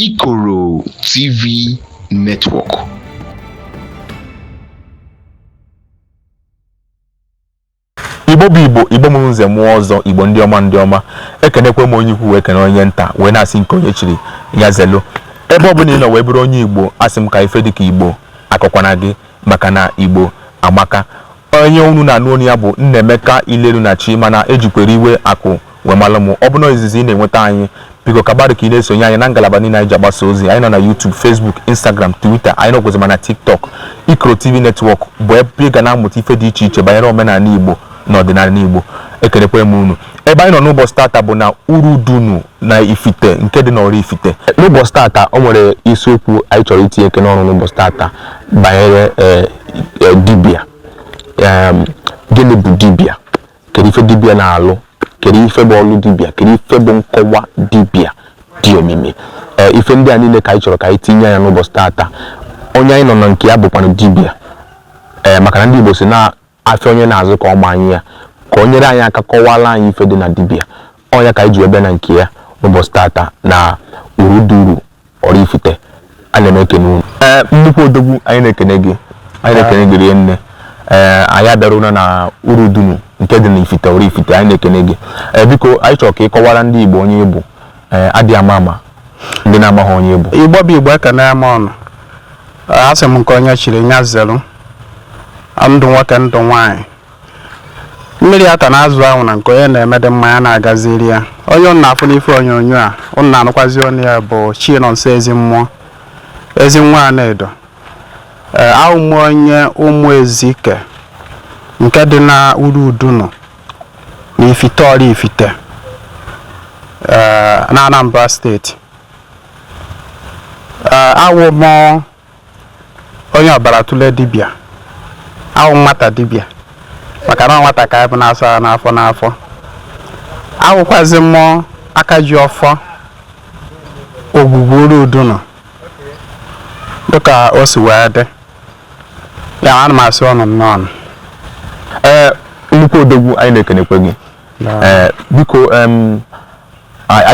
Ikoro TV Network. Igbo bụ Igbo, Igbo mụrụ nze mụọ ọzọ, Igbo ndị ọma ndị ọma. Ekenekwe m onye ukwu wee kene onye nta wee na-asị nke onye chiri ya zelu. Ebe ọ bụla ị nọ wee bụrụ onye Igbo, asị m ka ife dịka Igbo akọkwana gị maka na Igbo amaka. Onye unu na-anụ onu ya bụ Nnaemeka Ilelunachi, mana ejikwere iwe akụ wee malụ m. Ọ bụ na izizi ị na-enweta anyị, biko kabarị ka ị na-esonye anyị na ngalaba niile anyị ji agbasa ozi. Anyị nọ na YouTube, Facebook, Instagram, Twitter, anyị nọkwụzi ma na TikTok. Ikoro TV Network bụ ebe ị ga na-amụta ife dị iche iche banyere omenala Igbo na ọdịnala Igbo. Ekelekwe m unu. Ebe anyị nọ n'ụbọchị tata bụ na Urudunu na Ifite nke dị n'Oraifite. N'ụbọchị tata o nwere isiokwu anyị chọrọ itinye eke n'ọnụ n'ụbọchị tata banyere dibịa. Gịnị bụ dibịa? Kedu ife dibịa na-alụ? Kedu ife bụ ọlụ dibịa? Kedu ife bụ nkọwa dibịa dị omimi? Ife ndị a niile ka anyị chọrọ ka anyị tinye anya n'ụbọchị tata. Onye anyị nọ na nke ya bụkwanụ dibịa, maka na ndị Igbo si na afịa onye na-azụ ka ọ ma anyị ya, ka o nyere anyị aka kọwara anyị ife dị na dibịa. Ọ ya ka anyị ji wee bịa na nke ya n'ụbọchị tata na Uruduru Oraifite. Ana m ekene unu. Nnukwu odogwu, anyị na-ekene gị, anyị na-ekene gị rie nne. Anyị abịaruna na Urudunu nke dị n'Ifite Oraifite, anyị na-ekene gị. Biko anyị chọrọ ka ị kọwara ndị Igbo onye ị bụ. Adị ama ama ndị na-amaghị onye ị bụ. Igbo bụ Igbo, ekene m ọnụ. Asị m nke onye chiri ya zelu. Ndụ nwoke, ndụ nwaanyị, mmiri ata na azụ ahụ na nke onye na-eme dị mma ya na-agaziri ya. Onye unu na-afụ n'ife onyonyo a unu na-anụkwazi ọnụ ya bụ Chinonso Ezemmụọ, Ezinwa Anaedo. Ahụ m onye ụmụ Ezike nke dị na Urudunu na Ifite Oraifite, na Anambra steeti. Awụ m onye ọbara tụle dibịa, awụ nwata dibịa, maka na nwata ka anyị bụ na-asụ ya n'afọ n'afọ. Awụkwazi m aka ji ọfọ ogwugwu Urudunu dịka o si wee dị ya. Ana m asị ọnụ nnọọ. Nnukwu odogwu, anyị na-ekenekwe gị. Biko anyị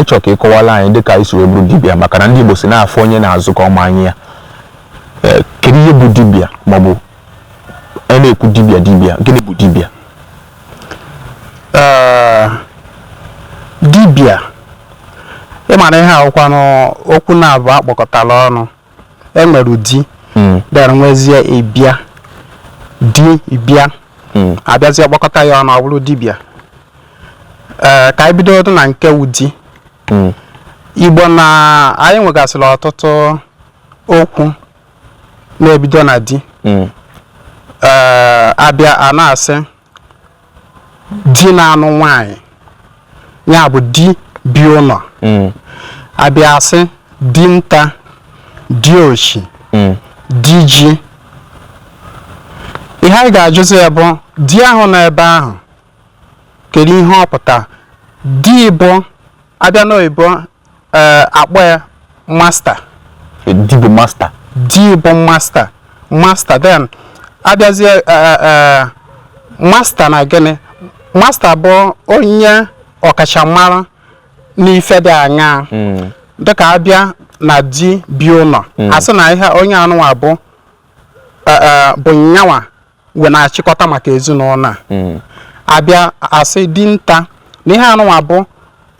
chọrọ ka ị kọwara anyị dịka anyị si wee bụrụ dibịa, maka na ndị Igbo si na-afụ onye na-azụ ka ọ ma anyị ya. Kedu ihe bụ dibịa, maọbụ a na-ekwu dibịa dibịa, gịnị bụ dibịa? Dibịa, ị ma na ihe awụkwanụ okwu na-abụ akpọkọtara ọnụ. Enwere di, then nwezie ịbịa, di ịbịa, abịazie kpọkọta ya ọnụ, ọ bụrụ dibịa. Ka anyị bido na nke wụ di. Igbo na anyị nwegasịrị ọtụtụ okwu na-ebido na di. Abịa a na-asị di na-anụ nwaanyị, ya bụ di bi ụlọ. Abịa asị dinta, diochi, di ji. Ihe anyị ga-ajụzi ya bụ di ahụ nọ ebe ahụ, kedu ihe ọ pụtara? Di bụ, abịa n'oyibo, akpọ ya master. Di bụ master. Di bụ master, master. Then abịazie master na gịnị? Master bụ onye ọkachamara n'ife dị aṅaa. Dịka abịa na di bi ụlọ, asị na ihe onye anụnwa bụ bụ nyanwa wee na-achịkọta maka ezinụlọ a. Abịa asị dinta, na ihe anụnwa bụ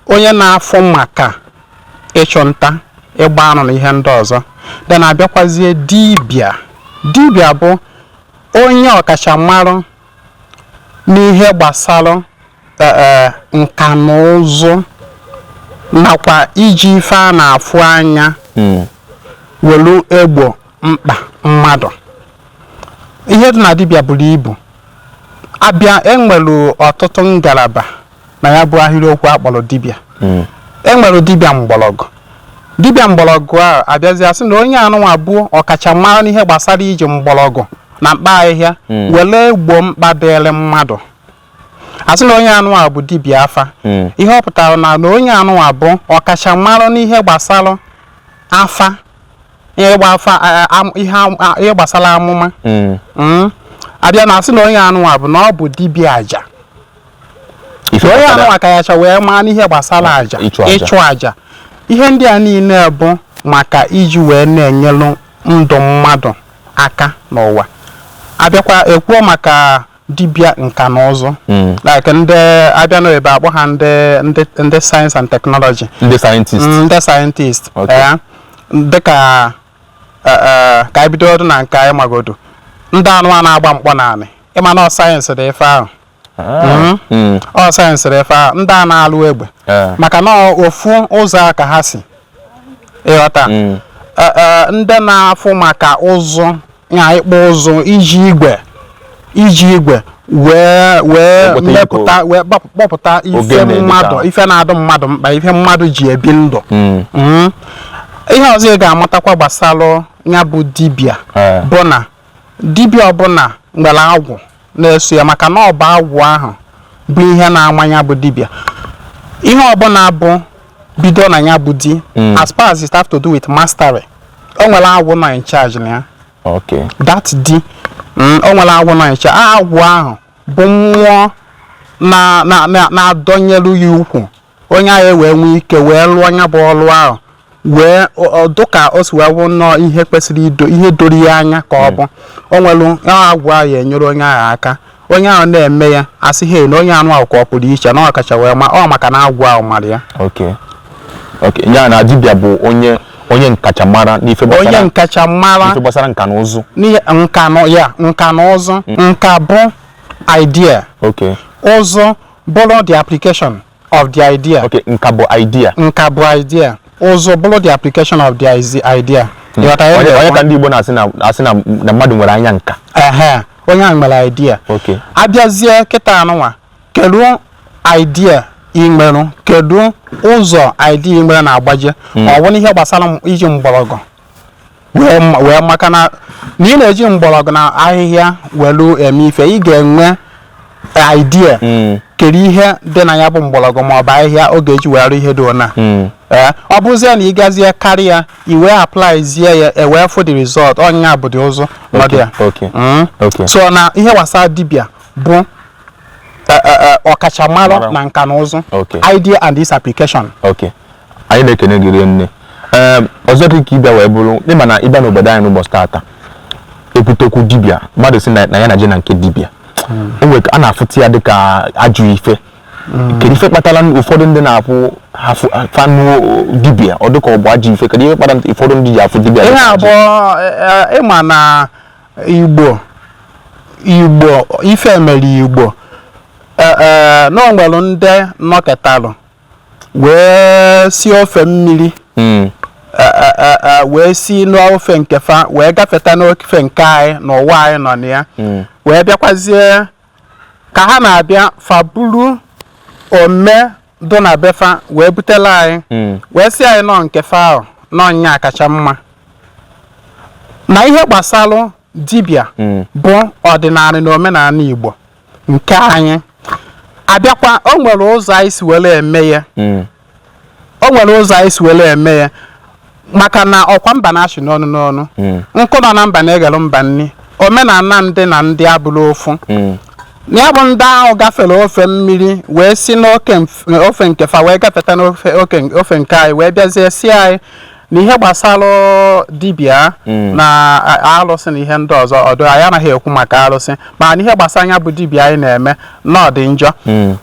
onye na-afụ maka ịchụ nta, ịgba anụ na ihe ndị ọzọ. Then abịakwazie dibịa. Dibịa bụ onye ọkachamara n'ihe gbasara nka na ụzụ nakwa iji ife a na-afụ anya welu egbo mkpa mmadụ. Ihe dị na dibịa buru ibu. Abịa, enwere ọtụtụ ngalaba na ya bụ ahịrịokwu akpọrọ dibịa. Enwere dibịa mgbọrọgwụ. Dibịa mgbọrọgwụ a abịazi asị na onye anụnwa bụ ọkachamara n'ihe gbasara iji mgbọrọgwụ na mkpa ahịhịa were egbo mkpa dịrị mmadụ. Asị na onye anụnwa bụ dibịa afa. Ihe ọ pụtara na onye anụnwa bụ ọkachamara n'ihe gbasara afa, ihe ịgba afa, ihe gbasara amụma. Abịa na asị na onye anụnwa bụ na ọ bụ dibịa aja. Ife Onye gbasara anụnwa ka ya chọ wee maa n'ihe gbasara aja, Ịchụ aja. Ịchụ aja. Ihe ndị a niile bụ Maka iji wee na-enyelu ndụ mmadụ aka n'ụwa. Abịakwa ekwuo maka dibịa nka na ụzụ, like ndị abịa n'oyibo akpọ ha ndị science and technology. Ndị scientist. Ndị scientist. Ee, dịka ka anyị bido na nke anyị magodo, ndị anụ a na-agba mkpọ naanị, ịma na ọ science dị ife ahụ. Ọ science dị ife ahụ. Ndị a na-alụ egbe, maka na ọ ofu ụzọ a ka ha si ịghọta. Ndị na-afụ maka ụzụ ya, ịkpụ ụzụ, iji igwe wee Wepụta. Mepụta wee kpọpụta ife Ogene dịka- mmadụ, ife na-adụ mmadụ mkpa, ife mmadụ ji ebi ndụ. Ihe ọzọ ị ga-amatakwa gbasalụ ya bụ dibịa bụ na dibịa ọbụla nwere agwụ na-eso ya, maka na ọ bụ agwụ ahụ bụ ihe na-ama ya bụ dibịa. Ihe ọbụla bụ bido na ya bụ di, as far as it have to do with mastery, o nwere agwụ nọ in charge na ya. That di, o nwere agwụ nọ in charge. Agwụ ahụ bụ mmụọ na na na na-adọnyelu ya ukwu, onye ahụ wee nwee ike wee lụọ ya bụ ọlụ ahụ, wee dụka o si wee wụ nnọọ ihe kwesịrị ido ihe doro ya anya ka ọ bụ. O nwere agwụ ahụ enyere onye ahụ aka, onye ahụ na-eme ya, asị he na onye anụ ahụ ka ọ pụrụ iche, na ọ kacha wee ma ọ maka na agwụ ahụ mara ya. Okay, ya na dibịa bụ onye nkachamara n'ife onye gbasara nkachamara n'ife gbasara nka na ụzụ. N'ihe nka na ya, nka na ụzụ. Nka bụ idea, ụzụ bụrụ the application of the idea. Okay, nka bụ idea. Nka bụ idea, ụzụ bụrụ the application of the idea. Ịghọta ihe m onye na-ekwu? Ka ndị Igbo na-asị na asị na mmadụ nwere anya nka. Ehe, onye ahụ nwere idea. Abịazie kịta anụnwa, kedu idea ị nwere? Kedu ụzọ idea ị nwere na-agbaje? Ọ bụ n'ihe gbasara iji mgbọrọgwụ wee maka na ị na-eji mgbọrọgwụ na ahịhịa welu eme ife, ị ga-enwe idea kedu ihe dị na ya bụ mgbọrọgwụ ma ọ bụ ahịhịa ọ ga-eji wee arụ ihe dị ona. Ee, ọ bụzie na ị gazie karịa, i wee apply ya, e wee fụ the result, ọnya bụ dị ụzọ nọdụ ya. So na ihe gbasara dibịa bụ ọkachamara Mara. na nka na ụzụ, idea and its application. Okay, anyị na-ekene gị rinne. Ee, ọzọ dị ka ịbịa wee bụrụ, ịma na ịbịa n'obodo anyị n'ụbọchị tata, ekwutekwu dibịa, mmadụ si na ya na-eje na nke dibịa, o nwere ka a na-afụta ya dịka ajọ ife. Kedu ife kpatara ụfọdụ ndị na-afụ fanụ dibịa ọ dịka ọ bụ ajọ ife? Kedu ihe kpatara ụfọdụ ndị ji afụ dibịa ihe dịka ajọ abụọ, ịma na Igbo ife mere Igbo, na o nwere ndị nọketalụ wee si ofe mmiri, wee si n'ofe nke fa wee gafeta n'ofe nke anyị n'ụwa anyị nọ na ya, wee bịakwazie ka ha na-abịa, fa buru ome dụ na befa wee butela anyị, wee sị anyị nọ nke fa ahụ nọ nya kacha mma. Na ihe gbasalụ dibịa bụ ọdịnala na omenala Igbo nke anyị, abịakwa o nwere ụzọ anyị si were eme ya. O nwere ụzọ anyị si were eme ya, maka na ọkwa mba na-achị n'ọnụ n'ọnụ, nkụ nọ na mba na-eghere mba nni. Omenala ndị na ndị abụrụ ofu. Ya bụ ndị ahụ gafere ofe mmiri wee si n'oke ofe nke fa wee gafeta n'ofe ofe nke anyị, wee bịazie si anyị na ihe gbasara dibịa na alụsị na ihe ndị ọzọ ọdụ, anyị anaghị ekwu maka alụsị, mana ihe gbasara ya bụ dibịa anyị na-eme na ọ dị njọ.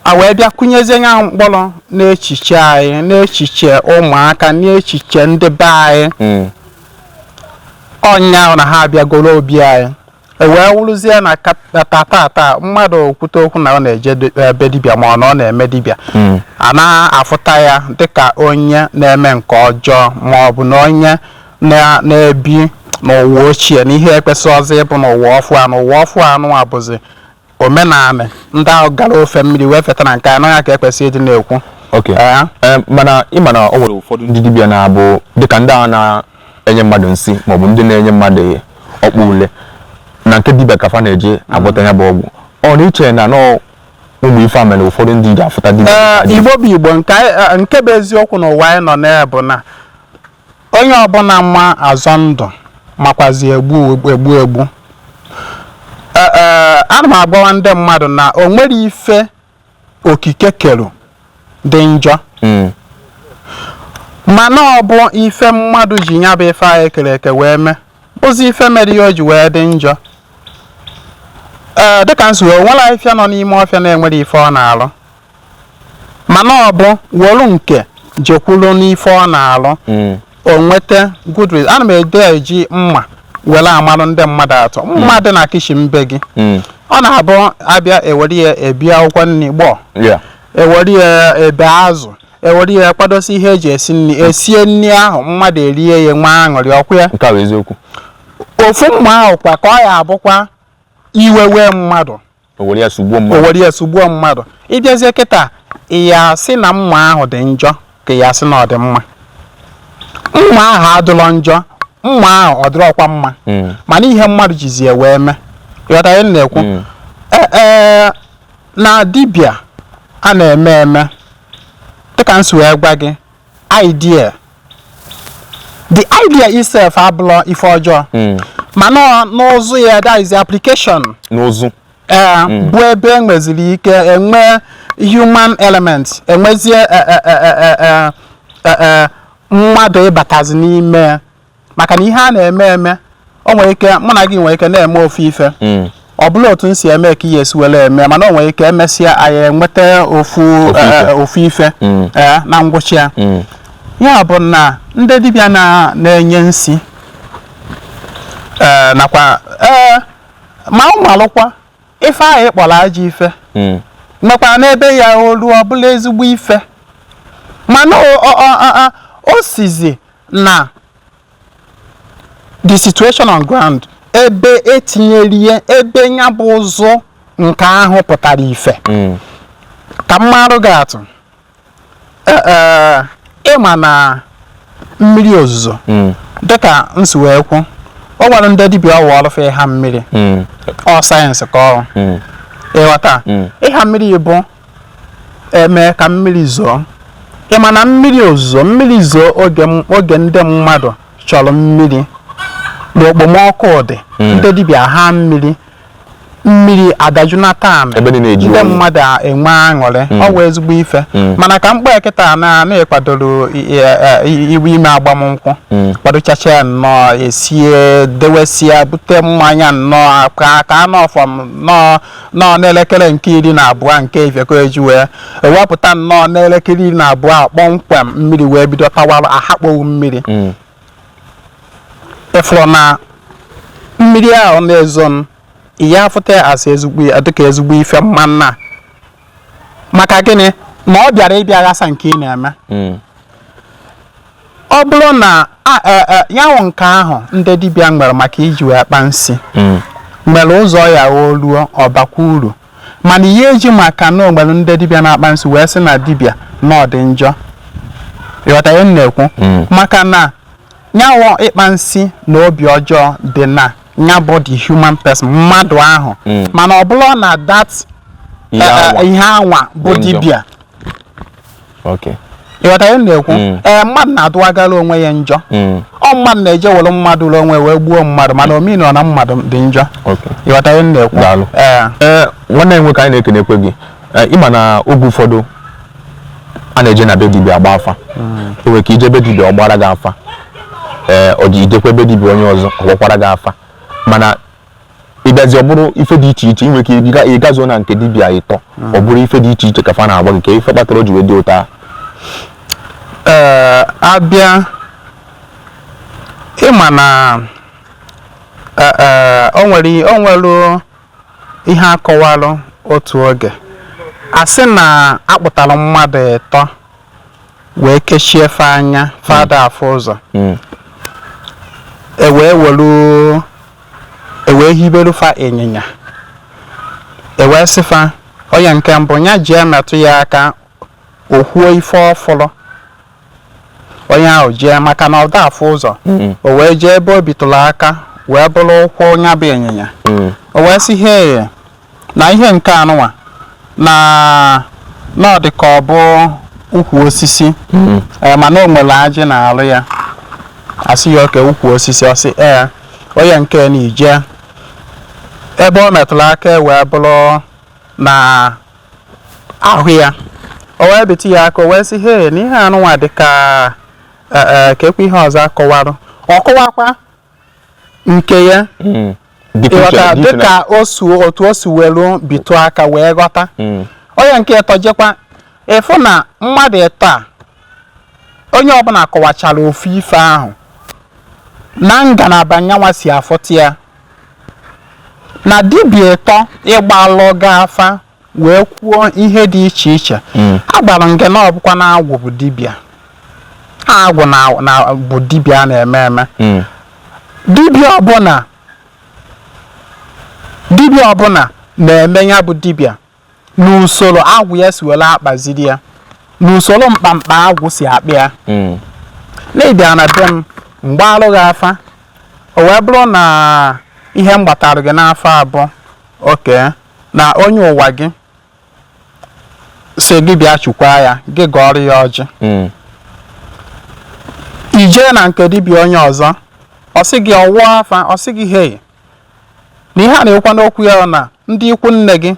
A wee bịa kụnyezie ya mkpụrụ n'echiche anyị, n'echiche ụmụaka, n'echiche ndị be anyị. Ọnya ahụ na ha abịagoro obi anyị, e wee wụrụzie na tata mmadụ kwute okwu na ọ na-eje ebe dibịa ma ọ na ọ na-eme dibịa, a na-afụta ya dịka onye na-eme nke ọjọọ, ma ọ bụ na onye na-ebi n'ụwa ochie, na ihe ekwesị ọzọ ịbụ n'ụwa ọfụ a. N'ụwa ọfụ anụnwa bụzi omenala ndị ahụ gara ofe mmiri wee feta na nke anọ ya ka ekwesị ịdị na-ekwu. Ee. Ee, mana ị ma na o nwere ụfọdụ ndị dibịa na-abụ dịka ndị a na-enye mmadụ nsị maọbụ ndị na-enye mmadụ ọkpụ ule, na nke dibịa ka fa na-eje agwọta ya bụ ọgwụ. Ọ na iche na nọọ ụmụ ife a mere ụfọdụ ndị ji afụta dibịa Ee, dịka ajọ Igbo bụ Igbo. Nke bụ eziokwu n'ụwa anyị nọ na bụ na onye ọbụla ma azọ ndụ makwazi egbu egbu egbu. Ee, ee, ana m agbawa ndị mmadụ na o nwere ife okike keru dị njọ. Mana ọ bụ ife mmadụ ji ya bụ ife ahụ ekere eke wee mee bụzi ife mere ihe o ji wee dị njọ. Ee, dịka nsi wee nwere ahịfịa nọ n'ime ọfịa na-enwere ife ọ na-alụ, mana ọ bụ welu nke jekwulu n'ife ọ na-alụ, o nweta good result. Ana m ede eji mma were amalụ ndị mmadụ atọ mma dị na kitchen be gị. Ọ na-abụ abịa ewere ya ebi akwụkwọ nri gbọọ, ewere ya ebe azụ, ewere ya kwadosi ihe eji esi nri, esie nri ahụ, mmadụ erie ya, nwa aṅụrị ọkwa ya. Nke a bụ eziokwu. Ofu mma ahụ kwa ka ọ ya abụkwa iwe wee mmadụ, o were ya sugbuo o mmadụ. Were ya sugbuo mmadụ. Ịbịazie kịta, ị ya asị na mma ahụ dị njọ ka ị ya asị na ọ dị mma? Mma ahụ adịrọ njọ, mma ahụ ọ dịrọkwa mma, mana ihe mmadụ jizi ya wee mee. Ịghọta ihe m na-ekwu? Ee, na dibịa a na-eme eme, dịka m si wee gwa gị, idea, the idea itself abụlọ ife ọjọọ, mana n'ụzọ ya, that is the application. N'ụzụ. Ee, bụ ebe e nweziri ike enwe human element, enwezie mmadụ ịbatazi n'ime ya. Maka na ihe a na-eme eme, o nwere ike mụ na gị nwere ike na-eme ofu ife, ọ bụla otu m si eme ka ihe esi were eme, mana o nwere ike emesịa anyị enweta ofu ife. Ofu ife na ngwụcha ya. Ya bụ na ndị dibịa na-enye nsi, ee, nakwa ee, ma ụmụ alụkwa ife ahụ ịkpọrọ ajọ ife, nọkwa n'ebe ya olu ọbụla ezigbo ife, mana o sizi na the situation on ground, ebe etinyere ihe, ebe ya bụ ụzụ nke ahụ pụtara ife. Ka mmarụ gị atụ, ee, ịma na mmiri ozuzo, dịka nsi wee kwu, o nwere ndị dibịa ọwa ọlụfe ịha mmiri. Ọ sayensị ka ọ ịghọta. Ịha mmiri bụ eme ka mmiri zoo. Ịma na mmiri ozuzo, mmiri zoo oge ndị mmadụ chọrọ mmiri na okpomọkụ dị, ndị dibịa ha mmiri, mmiri adajunata anị, Ebe niile eju ndị oyi. mmadụ enwe aṅụrị. Ọ wụ ezigbo ife. Mana ka mkpa kịta na na-ekwadoro iwe ime agbamnkwụ, kwadochacha ya nnọọ, esie, dewesia, bute mmanya nnọọ, ka anọ from nnọọ nnọọ n'elekere nke 12 nke efie ka eji wee ewepụta nnọọ n'elekere 12 kpọmkwem, mmiri wee bido tawara, ahakpowu mmiri. Ịfụrụ na mmiri ahụ na-ezo m ya afụta asị ezigbo dịka ezigbo ife mma nna, maka gịnị? Na ọ bịara ịbịa ghasa nke ị na-eme. Ọ bụrụ na ya wụ nke ahụ ndị dibịa nwere maka iji wee kpa nsị, nwere ụzọ ya oluo ọbakwa uru, mana ihe eji maka na o nwere ndị dibịa na-akpa nsị wee sị na dibịa na ọ dị njọ, ịghọta ihe m na-ekwu? Maka na nyawo ịkpa nsị na obi ọjọọ dị na ya bụ the human person, mmadụ ahụ, mana ọ bụrụ na that Ihe anwa. Ihe anwa bụ Dị njọ. dibịa. Ịghọta ihe m na-ekwu? Ee, mmadụ na-adụwagara onwe ya njọ. Ọ mmadụ na-eje were mmadụ ụlọ onwe wee gbuo mmadụ, mana omenala na mmadụ dị njọ. Ịghọta ihe m na-ekwu? Daalụ. Ee. Ee, nwanne anyị nwoke, anyị na-ekenekwe gị. Ee, ịma na oge ụfọdụ a na-eje na be dibịa agba afa, o nwere ka ije be dibịa, ọ gbara gị afa, ee, ọ ji ijekwa ebe dibịa onye ọzọ, ọ gbakwara gị afa, mana ịbịazi ọ bụrụ ife dị iche iche. Ị nwere ike ịgazuo na nke dibịa ịtọ, ọ bụrụ ife dị iche iche ka fa na-agba gị. Ka ife kpatara o ji wee dị ụta? Ee, abịa ịma na ee, o nwere ihe akọwalụ otu oge, a sị na akpụtara mmadụ ịtọ wee kechie fe anya, fada afụ ụzọ, e wee welu e wee hiberu fa ịnyịnya, e wee sị fa onye nke mbụ ya jee metụ ya aka, o kwuo ife ọfụrụ. Onye ahụ jee, maka na ọ da afụ ụzọ, o wee jee ebe o bitụrụ aka wee bụrụ ụkwụ ya bụ ịnyịnya. O wee sị he na ihe nke anụnwa na ọ dị ka ọ bụ ukwu osisi, ee, mana o nwere ajị na-arụ ya. Asị ya oke ukwu osisi, ọ sị ee. Onye nke na ije ebe ọ metụrụ aka wee bụrụ na ahụ ya, o wee bitụ ya aka, o wee sị he na ihe anụnwa dị ka Ka ekwe ihe ọzọ akọwarụ, ọ kọwakwa nke ya. Ịghọta, dịka o si otu o si welu bitụ aka wee ghọta. Onye nke ịtọ jekwa ịfụ na mmadụ ịtọ a, onye ọbụla kọwachara ofu ife ahụ na ngalaba nyanwa si afụta ya. Na dibịa ịtọ ịgbalụ ga afa wee kwuo ihe dị iche iche, a gwara m gị na ọ bụkwa na agwụ bụ dibịa, agwụ na bụ dibịa a na-eme eme. Dibịa ọbụla na-eme ya bụ dibịa n'usoro agwụ ya si were akpaziri ya, n'usoro mkpamkpa agwụ si akpị ya. Na ịbịa na be m mgbe alụghị afa, o wee bụrụ na ihe m gbatara gị n'afọ abụọ oke na onye ụwa gị si gị bịa chukwa ya, gị gọọrọ ya ọjị. I jee na nke dibịa onye ọzọ, ọ sị gị ọwụọ afa, ọ sị gị hei, na ihe a na-ekwu n'okwu ya na ndị ikwu nne gị,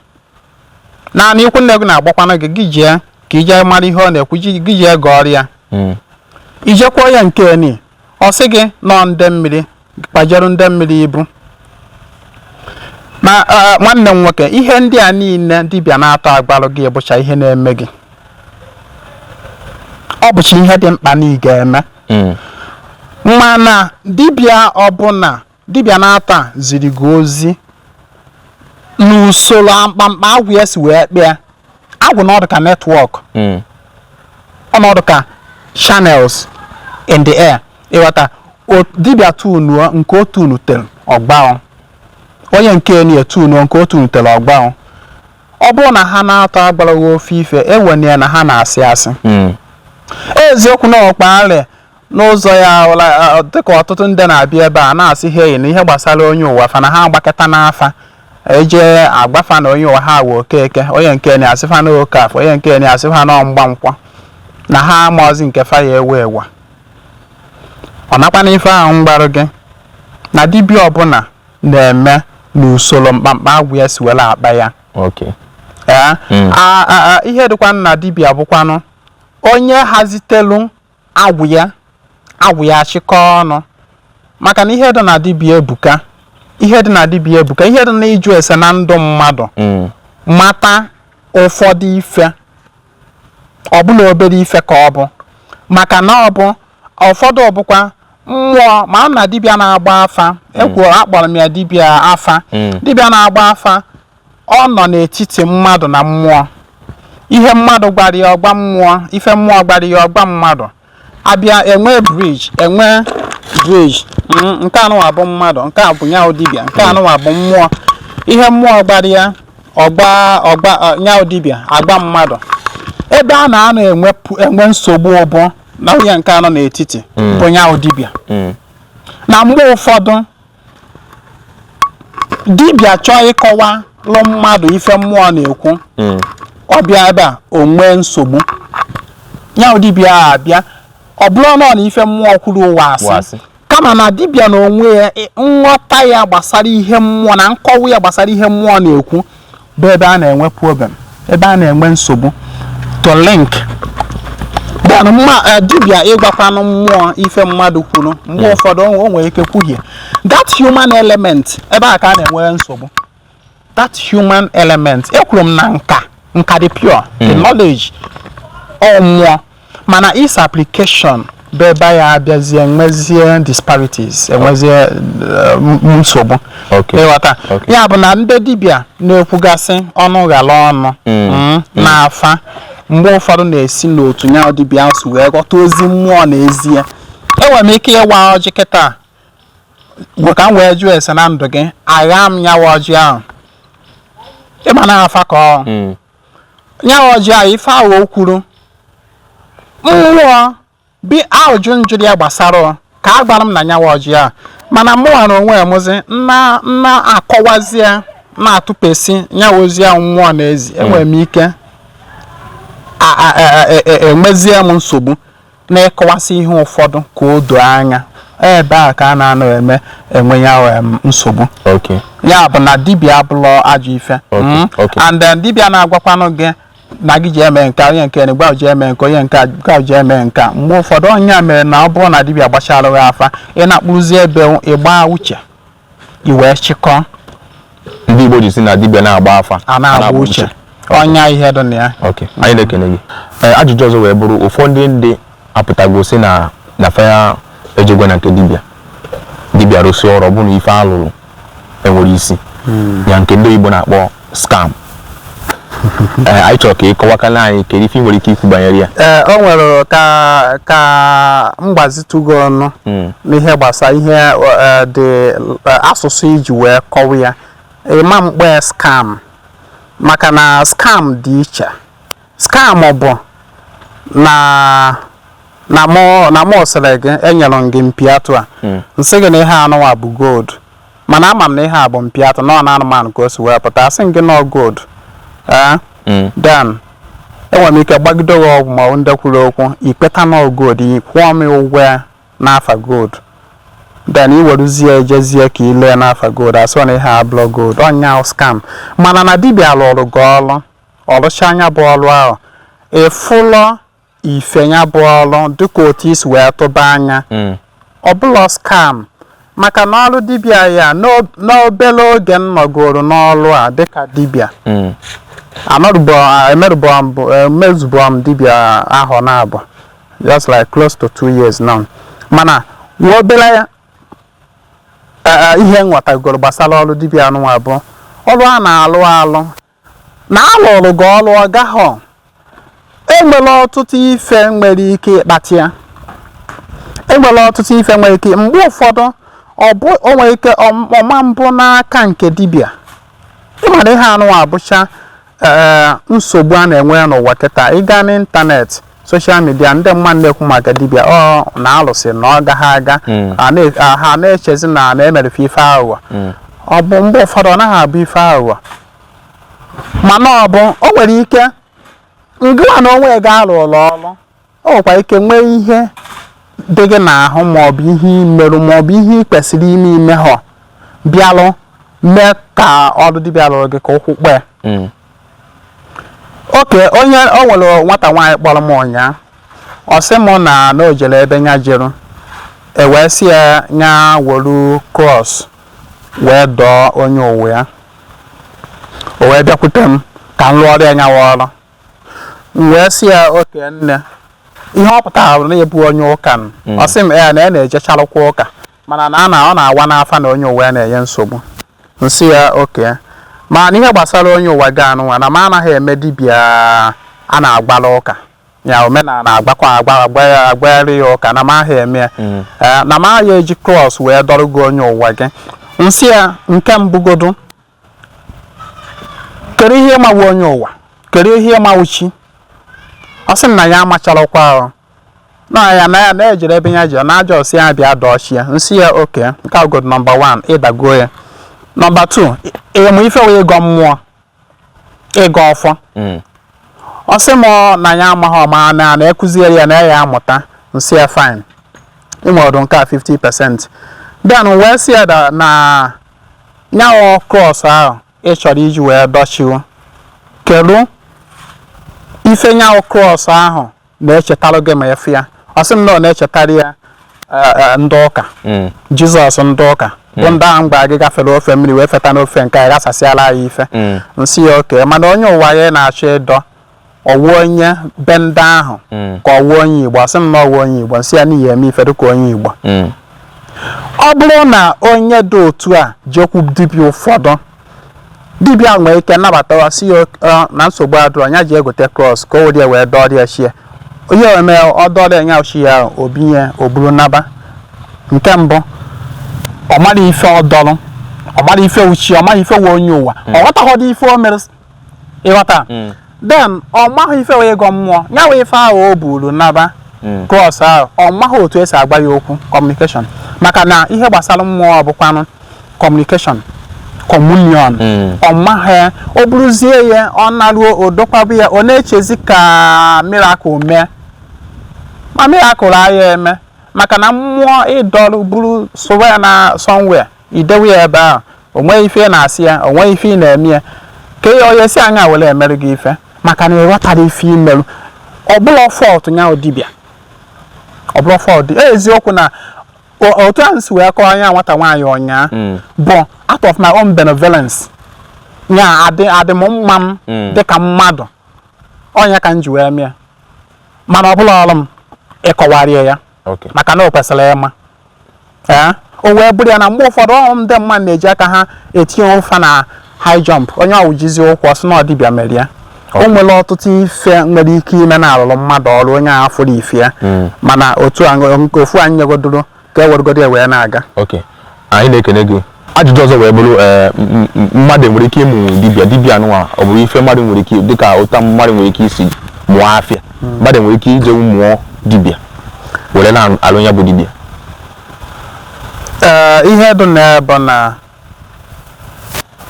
naanị ikwu nne gị na-agbakwana gị, gị jee ka ije mara ihe ọ na-ekwu, gị jee gọọrọ ya. Ijekwa ya nke ni, ọ sị gị nọ nde mmiri kpajeru nde mmiri ibu. Ma nwanne m nwoke, ihe ndị a niile dibịa na-atọ agbalụ gị bụcha ihe na-eme gị, ọ bụcha ihe dị mkpa na ị ga-eme. Mana dibịa ọbụla, dibịa na-atọ a ziri gị ozi n'usoro mkpamkpa agwụ ya si wee kpịa agwụ na ọdụ ka network, ọnọdụ ka channels in the air. Ịghọta, dibịa tunuo nke o tunutere, ọgbao onye nke ni etunuo nke o tunutere, ọgbao. Ọ bụrụ na ha na-atọ agbaraghị ofe ife, ewene ya na ha na-asị asị. Eziokwu na ọkpa n'ụzọ ya dịka ọtụtụ ndị na-abịa ebe a na-asị ha eyi na ihe gbasara onye ụwa fa na ha agbakọta n'afa, eje agbafa na onye ụwa ha wụ Okeke, onye nke na-asịfa na Okafọ, onye nke na-asịfa na Mgbankwọ, na ha amaọzi nke fa ya ewe ewa. Ọ nakwa n'ife ahụ mgbarụ gị na dibịa ọbụla na-eme n'usoro mkpamkpa agwụ ya si were akpa ya. Ee. Ihe dịkwa na dibịa bụkwanụ onye hazitelu agwụ ya, agwụ ya achịkọ ọnụ, maka na ihe dị na dibịa ebuka, ihe dị na dibịa ebuka, ihe dị na ịjụ ese na ndụ mmadụ, mata ụfọdụ ife ọbụla, obere ife ka ọ bụ, maka na ọ bụ ụfọdụ bụkwa mmụọ. Ma na dibịa na-agba afa, ekwuo akpọrọ m ya dibịa afa. Dibịa na-agba afa, ọ nọ n'etiti mmadụ na mmụọ. Ihe mmadụ gwara ya, ọgba mmụọ. Ife mmụọ gwara ya, ọgba mmadụ. Abịa enwe bridge, enwe bridge. Nke anụnwa bụ mmadụ, nke a bụ nyawo dibịa, nke anụnwa bụ mmụọ. Ihe mmụọ gwara ya, ọgba ọgba nyawo dibịa agba mmadụ. Ebe a na-anọ enwe nsogbu bụ na onye nke anọ n'etiti bụ nyawo dibịa. Na mgbe ụfọdụ, dibịa chọọ ịkọwa lụ mmadụ ife mmụọ na-ekwu, ọ bịa ebe a, o nwee nsogbu. Ya dibịa a abịa, ọ bụrụ na ọ na ife mmụọ kwuru ụwa asị. Asị. Kama na dibịa na onwe ya, nghọta ya gbasara ihe mmụọ na nkọwa ya gbasara ihe mmụọ na-ekwu bụ ebe a na-enwe problem, ebe a na-enwe nsogbu to link. Then mma dibịa ịgwakwanụ mmụọ ife mmadụ kwuru, mgbe ụfọdụ o nwere ike kwuhie that human element. Ebe a ka a na-enwe nsogbu, that human element. Ekwuru m na nka dị pure, the knowledge ọ mmụọ, mana its application bụ ebe ya abịazie nwezie disparities, enwezie nsogbu. Ịghọta? Okay. Ya bụ na ndị dibịa na-ekwugasị ọnụ ghara ọnụ n'afa, mgbe ụfọdụ na-esi n'otu ya dibịa ahụ si wee ghọta ozi mmụọ n'ezie. Enwere m ike ịwa ọjị kịta bụ ka m wee jụọ ese na ndụ gị, agha m nyawa ọjị ahụ, ịma na afa ka ọ nyawa ọjị ahụ, ife ahụ o kwuru mmụọ bi ajụ njụrụ ya gbasara ọ, ka a gwara m na nyawa ọjị ahụ. Mana mụnwa na onwe m mụzi nna nna akọwazie na-atụpesi nyawa ozi ahụ mmụọ na-ezi, enwere m ike enwezie m nsogbu na-ịkọwasị ihe ụfọdụ ka o doo anya. Ebe a ka a na-anọ eme enwe ya nsogbu. Ya bụ na dibịa abụlọ ajọ ife. Okay. And then dibịa na-agwakwanụ gị Na gị ji eme nke a, onye nke na ji eme nke, onye nke a gwa ji eme nke a. Mgbe ụfọdụ, onye mere na ọ bụrụ na dibịa gbachara gị afa, ị na-akpụrụzi ebe ịgba uche, i wee chịkọọ. Ndị Igbo ji si na dibịa na-agba afa a na-agba uche, ọnya ihe dị na ya. Ok, anyị na-ekene gị. Ee, ajụjụ ọzọ wee bụrụ, ụfọdụ ndị apụtago si na fa ejego na nke dibịa, dibịa rụsị ọrụ, ọ bụrụ na ife alụrụ enwere isi ya, nke ndị oyibo na-akpọ scam. Ee, anyị chọrọ ka ị kọwakala anyị kedu ife ị nwere ike ikwu banyere ya. Ee, o nwere ka mgbazitugo ọnụ n'ihe gbasara ihe dị asụsụ iji wee kọwa ya. Ịma mkpe scam, maka na scam dị iche. Scam bụ na mụ sịrị gị, enyere m gị mpi atụ a, nsị gị na ihe anụnwa bụ gold, mana ama m na ihe a bụ mpi atụ na ọ na anụmanụ ka o si wee pụta. Asị m gị na ọ gold, ee, then enwere m ike gbagide gị ọgwụ ma ọ bụ ndị kwuru okwu ikpeta na ọ gold, ị kwụọ m ụgwọ ya n'afa gold, then i weruzie jezie ka ị lee n'afa gold, asị na ihe a abụrọ gold. Ọnya scam. Mana na dibịa lụrụ gị ọrụ, ọrụcha anya bụ ọrụ ahụ, ịfụlọ ife ya bụ ọrụ dịka otu isi wee tụba anya, ọ bụlọ scam, maka na ọrụ dibịa ya n'obere oge m nọgoro n'ọrụ a dịka dibịa, anọrụbọ emerụbọ mbụ, emezubọ m dibịa ahọ na-abụ, just like close to 2 years now. Mana nwa obere ihe nghọtagoro gbasara ọrụ dibịa anụnwa bụ ọrụ a na-alụ alụ na alụrụ gị ọrụ, ọ gaghọ enwere ọtụtụ ife nwere ike ịkpata ya. Enwere ọtụtụ ife nwere ike, mgbe ụfọdụ ọ bụ o nwere ike ọma mbụ n'aka nke dibịa. Ịmara ihe anụnwa abụcha ee nsogbu a na-enwe n'ụwa kịta. Ịga n'ịntanetị, social media, ndị mmadụ na-ekwu maka dibịa ọ na-alụsị na ọ gaghị aga, ha na-echezi na na-emerefe ife aghụghọ. Ọ bụ mgbe ụfọdụ ọ naghị abụ ife aghụghọ, mana ọ bụ o nwere ike ngịwa na onwe ga alụ ụlọ ọrụ, o nwekwara ike nwee ihe dị gị n'ahụ, maọbụ ihe imerụ, maọbụ ihe ị kwesịrị ime ime họ bịalụ mee ka ọrụ dibịa lụrụ gị ka ụkwụ kpee. Oke onye o nwere nwata nwaanyị kpọrọ m ụnyaa, ọ sị m na o jere ebe nya jeru, e wee sị ya nya were cross wee dọọ onye ụwa ya. O wee bịakwute m ka m lụọrọ ya nyawa ọrụ. M wee sị ya, oke nne, ihe ọ pụtara bụ na ịbụ onye ụka n. Ọ sị m ee, na ya na-ejecharụkwa ụka, mana na a na ọ na-awa n'afa na onye ụwa ya na-enye nsogbu. Nsị ya oke, ma n'ihe gbasara onye ụwa gị anụnwa, na m anaghị eme dibịa a na-agbara ụka ya omenala agbakwa agba agbagharị ya ụka, na m ahụ eme ya. Ee, na m agha eji cross wee dọrọ gị onye ụwa gị. Nsị ya, nke mbụgodu, kedu ihe ịmawu onye ụwa, kedu ihe ịmawu chi? Ọ sị m na ya amachalụkwa ahụ na ya na ya na-ejere ebe ya ji na aja ọsị ya bịa dọọ chi ya. Nsị ya oke, nke a good. Number 1, ịdago ya. Number 2, ịmụ ife wee ịgọ mmụọ, ịgọ ọfọ. Ọ sị m na ya amaghị ọma na na-ekụziere ya na ya amụta. Nsị ya fine, ịnwere nke a 50%. Then wee sị ya na nyawụ cross ahụ ị chọrọ iji wee dọchiwo, kedu ife nyawụ cross ahụ na-echetarụ gị ma efu ya? Ọ sị m na ọ na-echetara ya ndị ụka, Jizọs ndị ụka bụ ndị ahụ mgbe gị gafere ofe mmiri wee feta n'ofe nke a ghasasịala ya ife. Nsị ya oke, mana onye ụwa ya na-achọ ịdọ, ọwụ onye be ndị ahụ ka ọwụ onye Igbo? Ọ sị m na ọwụ onye Igbo. Nsị ya n'ihi eme ife dịka onye Igbo. Ọ bụrụ na onye dị otu a jekwu dibịa, ụfọdụ dibịa nwere ike nabata ya, sị ya na nsogbu adịrọ, ya ji egote cross ka o were ya wee dọrịa chi ya. Ihe eme ọ dọrọ ya chi ya ahụ, o binye, o buru naba. Nke mbụ, ọ mara ife ọ dọrọ, ọ mara ife uchi, ọ mara ife wee onye ụwa, ọ ghọtaghọdị ife o mere, ịghọta? Then ọ maghị ife wee ịgọ mmụọ ya wee ife ahụ o buru naba, cross ahụ, ọ maghị otu esi agba ya okwu, communication, maka na ihe gbasara mmụọ bụkwanụ communication, communion. Ọ maghị. O buruzie ya, ọ naruo, o dokwabụ ya, ọ na-echezi ka miracle mee, ma miracle agha eme, maka na mmụọ ịdọrọ buru sụwa ya na somewhere, idewe ya ebe ahụ, o nweghị ife ị na-asị ya, o nweghị ife ị na-eme ya ka ya onye si anya were emerụ gị ife. Maka na ịghọtara ife imerụ. Ọ bụla fault nya dibịa, ọ bụla fault. Eziokwu na otu ahụ si wee kọọ anya nwata nwaanyị ọnyaa bụ out of my own benevolence, nya adị adị m mma m dịka mmadụ ọnya ka m ji wee mịa, mana ọ bụla ọrụ m ịkọwarịa ya maka na o kwesịrị ịma. Ee, o wee bụrụ ya na mgbe ụfọdụ ọ ndị mmadụ na-eji aka ha etinye ụfa na high jump, onye ọwụ jizi ụkwụ ọsị na ọdịbịa mere ya. O nwere ọtụtụ ife nwere ike ime na alụrụ mmadụ ọrụ onye ahụ fụrụ ife ya, mana otu a nke ofu anyị nyegodoro ka e weregodo ya wee na-aga. Ok, anyị na-ekene gị. Ajụjụ ọzọ wee bụrụ, ee, mmadụ nwere ike ịmụ dibịa? Dibịa anụnwa, ọ bụrụ ife mmadụ nwere ike, dịka ụta mmadụ nwere ike isi mụọ afịa, mmadụ nwere ike ije mụọ dibịa were na-alụ ya bụ dibịa? Ee, ihe dị n'ebe na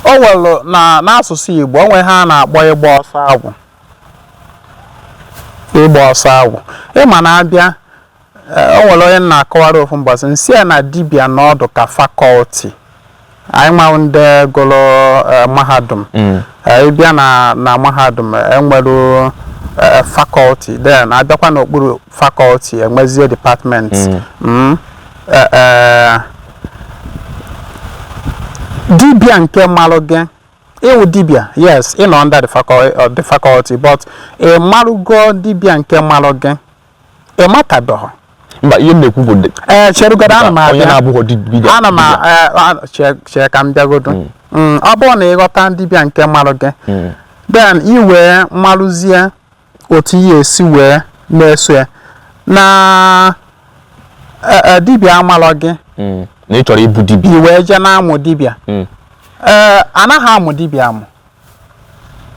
o nwere na n'asụsụ Igbo, o nwere ha a na-akpọ ịgba ọsọ agwụ. Ịgba ọsọ agwụ, ịma na abịa, o nwere onye m na-akọwara ofu mbọsị, nsị ya na dibịa n'ọdụ ka faculty anyị nwa ndị gụrụ mahadum. Ịbịa na mahadum, enwere faculty, then abịakwa n'okpuru faculty, enwezie department. Dibịa nke malụ gị ịwụ dibịa, yes, ị nọ under the faculty, but ị marụgo dibịa nke malụ gị, ị matabeghị. Mba, ihe m na-ekwu bụ Ee, cherugodo, ana m onye abịa. na-abụghọ dibịa. Ana m chee ka m bịagodo. Ọ bụrụ na ịghọta dibịa nke malụ gị, then ị wee malụzie otu ihe esi wee na-eso ya na dibịa amalọ gị Na ị chọrọ ịbụ dibịa. I wee jee na-amụ dibịa. Ee, anaghị amụ dibịa amụ,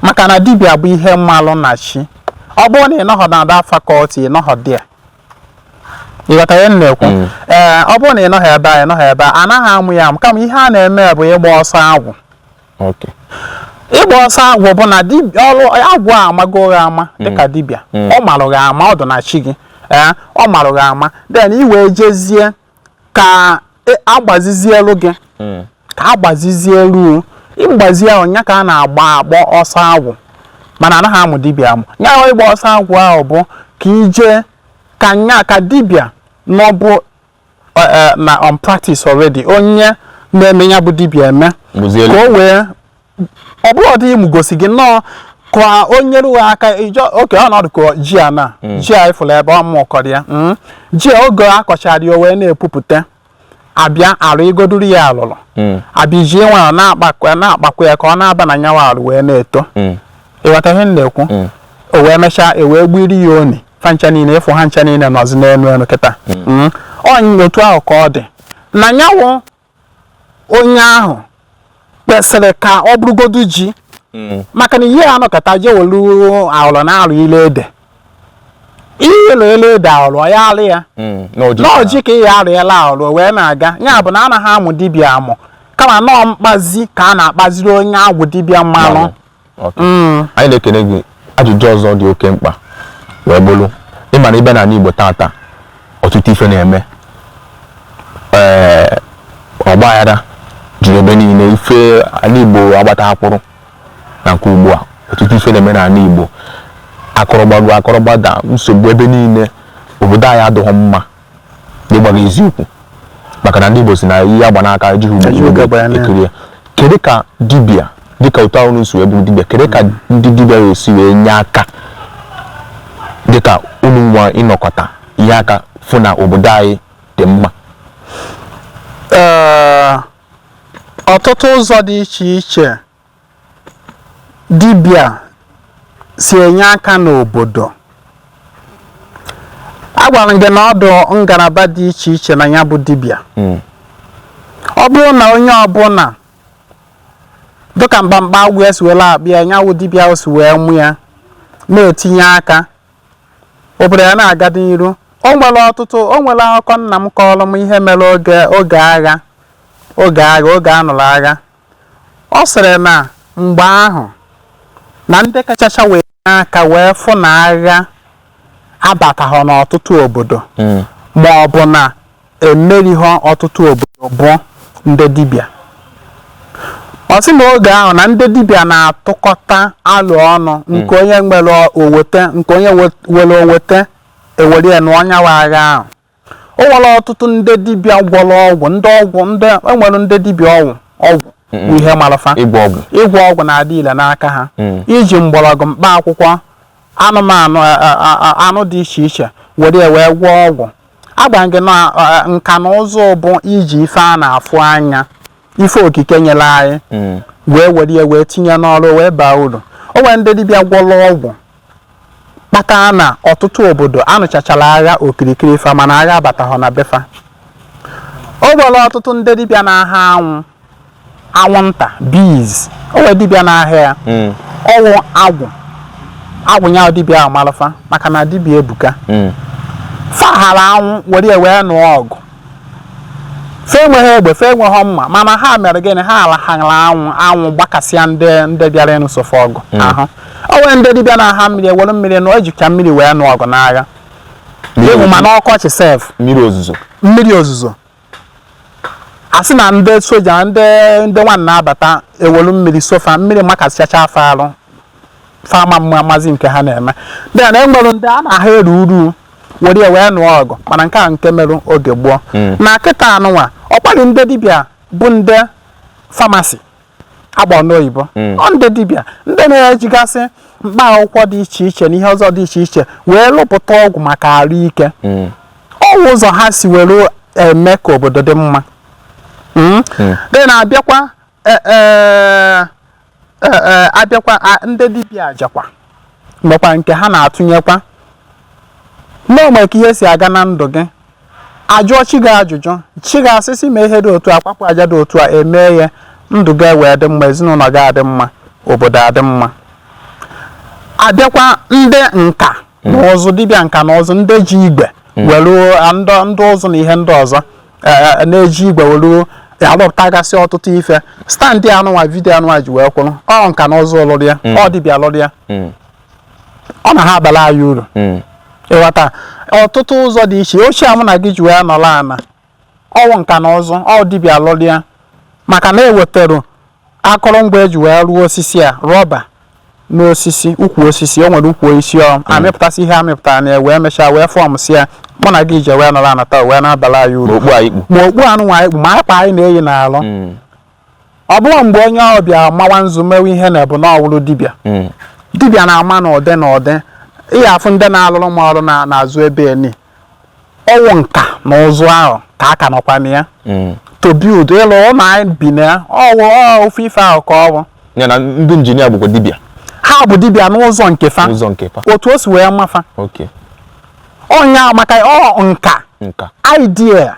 maka na dibịa bụ ihe mmalụ na chi. Ọ bụrụ na ị nọghọ na that faculty, ị nọghọ there. Ị ghọtara ihe m na-ekwu? Ee, ọ bụrụ na ị nọghọ ebe a, ị nọghọ ebe a, anaghị amụ ya amụ, kama ihe a na-eme bụ ịgba ọsọ agwụ. Ịgba ọsọ agwụ bụ na dibịa ọrụ agwụ a amago gị ama dịka dibịa. Ọ marụ gị ama, ọ dị na chi gị. Ee, ọ marụ gị ama, then ị wee jezie ka agbazizielu gị, ka agbazizielu ịgbazi ahụ nya ka a na-agba akpọ ọsọ agwụ. Mana anaghị amụ dibịa amụ. Nya ahụ ịgba ọsọ agwụ ahụ bụ ka ije ka nya ka dibịa nọbụ na on practice already, onye na-eme ya bụ dibịa eme Mụzielu. ka o wee ọ bụrụ ọdị ịmụ gosi gị nnọọ ka o nyere gị aka ijọ oke ọnọdụ ka ji a na ji a ịfụrụ ebe ọ mụ kọrọ ya, Ji a oge a kọchara ya, o wee na-epupụta, abịa arụ igoduru ya alụlụ, abịa ji nwayọ na-akpakwa na-akpakwa ya ka ọ na-aba na nyawa arụ wee na-eto. Ịghọta ihe m na-ekwu? O wee mechaa, e wee gbiri ya oni fa ncha niile, ịfụ ha ncha niile nọzi n'elu elu kịta. Ọ otu ahụ ka ọ dị na nyanwụ onye ahụ kwesịrị ka ọ bụrụgodu ji, maka na ihe anọkọta je welu alụ na alụ ile ede, ịlụ ile ede alụ ya alụ ya n'ọji ka ị ya alụ ya la alụ wee na-aga. Ya bụ na anaghị amụ dibịa amụ, kama nọọ mkpazi ka a na-akpaziri onye agwụ dibịa mmanụ. Anyị na-ekene gị. Ajụjụ ọzọ dị oke mkpa wee bụrụ, ịma na ịbịa n'ala Igbo tata, ọtụtụ ife na-eme, ee, ọgbaghara juru ebe niile. Ife ala Igbo agbata akpụrụ na nke ugbu a, ọtụtụ ife na-eme n'ala Igbo, akọrọgbago akọrọgbada, nsogbu ebe niile. Obodo anyị adịghị mma n'ịgbaga eziokwu, maka na ndị Igbo si na ihe agba n'aka ejighị ugbo ekiri ya. Kedu ka dibịa, dịka otu ahụ si wee bụrụ dibịa, kedu ka ndị dibịa ga-esi wee nye aka, dịka unu nwa ịnọkọta ihe aka fụ na obodo anyị dị mma? Ee, ọtụtụ ụzọ dị iche iche dibịa si enye aka n'obodo. Agwara m gị na ọdụ ngalaba dị iche iche na ya bụ dibịa. Ọ bụrụ na onye ọbụla dịka mkpamkpa agwụ ya si were akpị ya, nyanwụ dibịa ahụ si wee mụ ya na-etinye aka, obodo ya na-aga n'iru. O nwere ọtụtụ, o nwere akụkọ nna m kọrọ m ihe mere oge agha, oge a nụrụ agha. Ọ sịrị na mgbe ahụ na ndị kachacha wee nye aka wee fụ na agha abataghọ n'ọtụtụ obodo ma ọ bụ na emerighọ ọtụtụ obodo bụ ndị dibịa. Ọ sị na oge ahụ na ndị dibịa na-atụkọta alụ ọnụ, nke onye nwere owete, nke onye were owete, ewere ya nụọ nyawa agha ahụ. O nwere ọtụtụ ndị dibịa gwọrọ ọgwụ, ndị ọgwụ, ndị enwere ndị dibịa ọgwụ, ọgwụ bụ ihe marafa. Ịgwọ ọgwụ. Ịgwọ ọgwụ na-adị ile n'aka ha. Iji mgbọrọgwụ, mkpa akwụkwọ, anụmanụ, anụ dị iche iche were ya wee gwọọ ọgwụ. Agba gị na nka na ụzụ bụ iji ife a na-afụ anya, ife okike nyere anyị, wee were ya wee tinye n'ọrụ wee baa uru. O nwere ndị dibịa gwọrọ ọgwụ kpatara na ọtụtụ obodo anụchachara agha okirikiri fa, mana agha abataghọ na befa. O nwere ọtụtụ ndị dibịa na-aha anwụ, anwụnta, bees. O nwere dibịa na-ahịa ya. Ọwụ agwụ, agwụ ya dibịa ahụ malụfa, maka na dibịa ebuka. Faghara anwụ were ya wee nụọ ọgụ. Fe enweghị egbe, fe enweghị mma, mana ha mere gịnị? Ha alaghara anwụ, anwụ gbakasịa ndị bịara ịnụsofe ọgụ ahụ. O nwere ndị dibịa na-aha mmiri, ewere mmiri nụọ, ejicha mmiri wee nụọ ọgụ n'agha. Ịhụ ma n'ọkọchị sef. Mmiri ozuzo. Mmiri ozuzo. A sị na ndị soja, ndị nwanne na-abata, ewelu mmiri sofa, mmiri makasịchacha afọ arụ fama mma, amazi nke ha na-eme. Ndị a na-enwere ndị a na-ahụ eru uru were ya wee nụọ ọgụ, mana nke a nke merụ oge gboo. Na kịta anụnwa, ọkwali ndị dibịa bụ ndị pharmacy agbọ n'oyibo. Ọ ndị dibịa, ndị na-ejigasị mkpa akwụkwọ dị iche iche na ihe ọzọ dị iche iche wee lụpụta ọgwụ maka arụ ike. Ọwụ ụzọ ha si were eme ka obodo dị mma. Dị na-abịakwa abịakwa ndị dibịa ajakwa mekwa nke ha na-atụnyekwa n'onwe ka ihe si aga na ndụ gị. Ajụọ chi gị ajụjụ, chi gị asịsị ma ihe dị otu a, kwapụ aja dị otu a, emee ya, ndụ gị wee dị mma, ezinụlọ gị adị mma, obodo adị mma. Abịakwa ndị nka na ụzụ, dibịa nka na ụzụ, ndị ji igwe were ndị ụzụ na ihe ndị ọzọ na-eji igwe were alụpụtagasị ọtụtụ ife. Stand anụnwa, video anụnwa ji wee kwụrụ, ọ nka na ụzụ lụrụ ya, ọ dibịa lụrụ ya. Ọ na ha abala anyị uru. Ịghọta ọtụtụ ụzọ dị iche ochie a mụ na gị ji wee nọrọ ana, ọwụ nka na ụzụ, ọ dibịa lụrụ ya, maka na ewetara akụrụngwa eji wee rụọ osisi a, rọba n'osisi, ukwu osisi, o nwere ukwu osisi, ọ amịpụtasị ihe amịpụtara na ya wee mechaa wee formsị ya mụ na gị ji wee nọrọ ana taa wee na-abala anyị Ma uru. Okpu a ikpu. Ma okpu anụnwa anyị kpu, ma akpa anyị na-eyi n'alụ. Ọ bụrụ mgbe onye ọbịa mawa nzu mewe ihe na ebu na ọwụrụ dibịa. Dibịa na-ama n'ụdị n'ụdị. Ị afụ ndị na-alụrụ m ọrụ na n'azụ ebe eni, ọwụ nka na ụzụ ahụ ka a ka nọkwa na ya. To build ịlụ ụlọ anyị bi na ya, ọwụ ọ ofu ife ahụ ka ọ bụ. Ya na ndị injinia bụkwa dibịa. Ha bụ dibịa n'ụzọ nke fa. Ụzọ nke fa. Otu o si wee mafa. Ọnya maka ọ nka. Nka. Idea,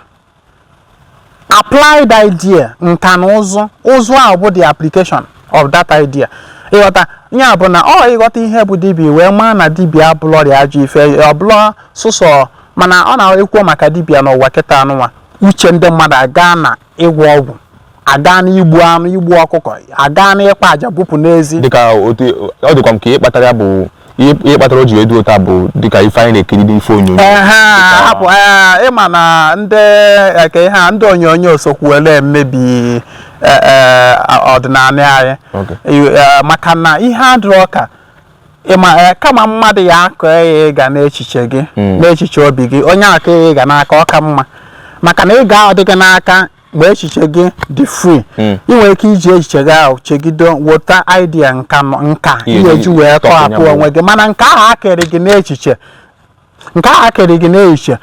applied idea, nka na ụzụ, ụzụ ahụ bụ the application of that idea. Ịghọta ya bụ na ọ ịghọta ihe bụ dibịa wee maa na dibịa abụlọ ọrịa ajọ ife ọbụla sụsọ, mana ọ na-ekwu maka dibịa n'ụwa kịta anụnwa, uche ndị mmadụ aga na ịgwọ ọgwụ, aga na igbu anụ, igbu ọkụkọ, aga na ịkpa aja bupụ n'ezi. Dịka otu ọ dịkwa m ka ihe kpatara ya bụ ihe kpatara o ji edu otu a bụ dịka ife anyị na-ekiri n'ife onyonyo. Ehe, hapụ. Ee, ịma na ndị eke ihe a, ndị onyonyo sokwuele emebi ee, ọdịnala anyị. Maka na ihe adịrọ ka ịma kama mmadụ ya akọ ya ịga n'echiche gị, n'echiche obi gị, onye akọ ya ịga n'aka, ọ ka mma, maka na ịga ahụ dị gị n'aka mgbe echiche gị dị free. Ị nwere ike iji echiche gị ahụ chegido weta idea nka nka Ihe ihe eji wee tọpụ tọhapụ ya bụ. onwe gị. Mana nke ahụ akịrị gị n'echiche, nke ahụ akịrị gị n'echiche,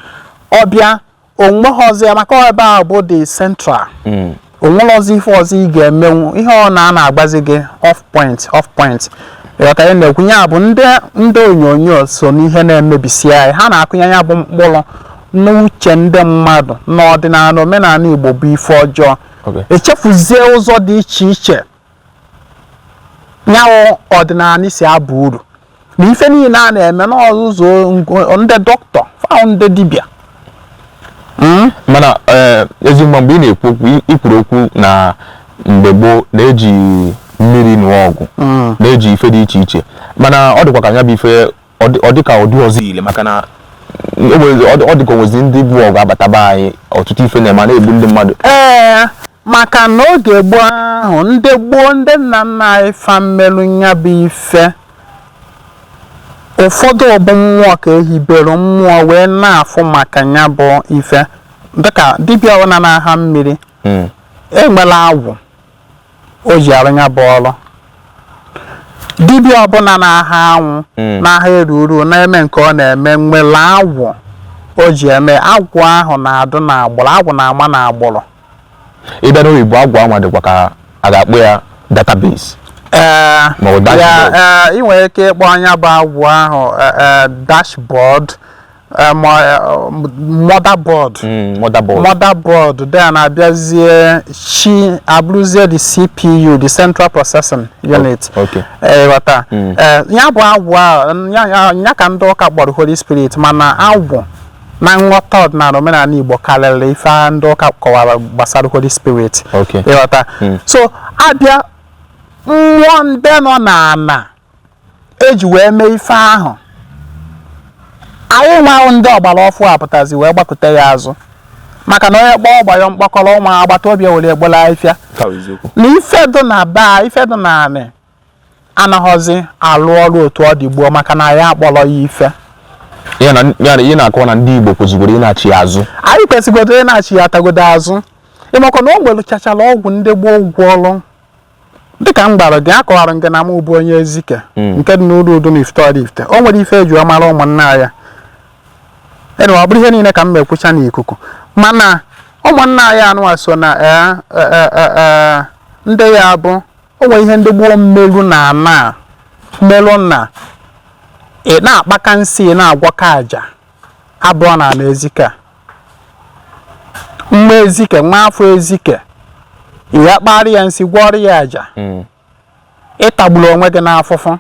ọ bịa onweghị ọzọ ya, maka ọ ebe ahụ bụ the central. Onwere ọzọ ife ọzọ ị ga-emenwu, ihe ọ na na-agbazi gị off point, off point. Ịghọta ihe na-ekwu ya bụ ndị onyonyo so n'ihe na-emebisi anyị. Ha na-akụnye ya bụ mkpụrụ n'uche ndị mmadụ n'ọdịnala, omenala Igbo bụ ife ọjọọ. Echefuzie ụzọ dị iche iche nyawụ ọdịnala si aba uru na ife niile a na-eme n'ọzụzụ ndị dọkịta fahụ, ndị dibịa. Mana ezigbo mgbe ị na-ekwu okwu, i kwuru okwu na mgbe gboo na-eji mmiri nụọ ọgụ, na-eji ife dị iche iche, mana ọ dịkwa ka ya bụ ife ọ dị ka ọ dị ọzọ ile, maka na ọ dị ka onwezi ndị bụ ọgụ abataba anyị, ọtụtụ ife na-eme, na-egbu ndị mmadụ. Ee. Maka na oge gboo ahụ, ndị gboo, ndị nna nna anyị fa mmelụ nya bụ ife, ụfọdụ bụ mmụọ ka ehibere mmụọ wee na-afụ maka nya bụ ife. Dịka dibịa ọbụla na-aha mmiri, enwela agwụ o ji arụ ya bụ ọrụ. Dibịa ọbụla na-aha anwụ, na-aha eruru, na-eme nke ọ na-eme, nwere agwụ o ji eme. Agwụ ahụ na-adụ n'agbụrụ, agwụ na-ama n'agbụrụ. Ịbịa n'oyibo, agwụ anwa dịkwa ka a ga-akpọ ya database ma ọ bụ ya. Dashboard. Ee, ị nwere ike ịkpọ anya bụ agwụ ahụ dashboard, ma motherboard. Motherboard. Motherboard, then abịazie chi abụrụzie the CPU, the central processing unit. Ịghọta? Ya bụ agwụ ahụ ya ka ndị ụka kpọrọ Holy Spirit, mana agwụ na nghọta ọdịnala omenala Igbo karịrị ife ndị ụka kọwara gbasara Holy Spirit. Ịghọta? So abịa, mmụọ ndị nọ n'ana eji wee mee ife ahụ, anyị nwa ndị ọgbara ọfụ apụtazi wee gbakọta ya azụ, maka na onye kpọọ ọgba ya mkpọkọrọ, ụmụ agbata obi ewere egbola afịa Ka bụ eziokwu. Na ife dị na baa, ife dị na anị anaghọzi alụ ọrụ otu ọ dị gboo, maka na ya akpọrọ ya ife. Ya na ihe na-akọwa na ndị Igbo kwesịrị ị na-achị azụ. Anyị kwesịgodo ị na-achị ya atagodo azụ. Ịmakwa na o nwere chachara ọgwụ ndị gboo gwọọlụ, dịka m gwara gị, akọwara m gị na mụ bụ onye Ezike nke dị n'ụlọ udo na Ifite Oraifite. O nwere ife eji mara ụmụnna ya. Anyway, ọ bụrụ ihe niile ka m mekwucha n'ikuku, mana ụmụnna ya anụwa so na ee ndị ya bụ o nwere ihe ndị gboo mmerụ na ana mmerụ na ị na-akpaka nsị, ị na-agwọka aja abụọ na ana Ezike a. Nwa Ezike, nwa afọ Ezike, i wee kpara ya nsị, gwọrọ ya aja, ịtagburu onwe gị n'afụfụ.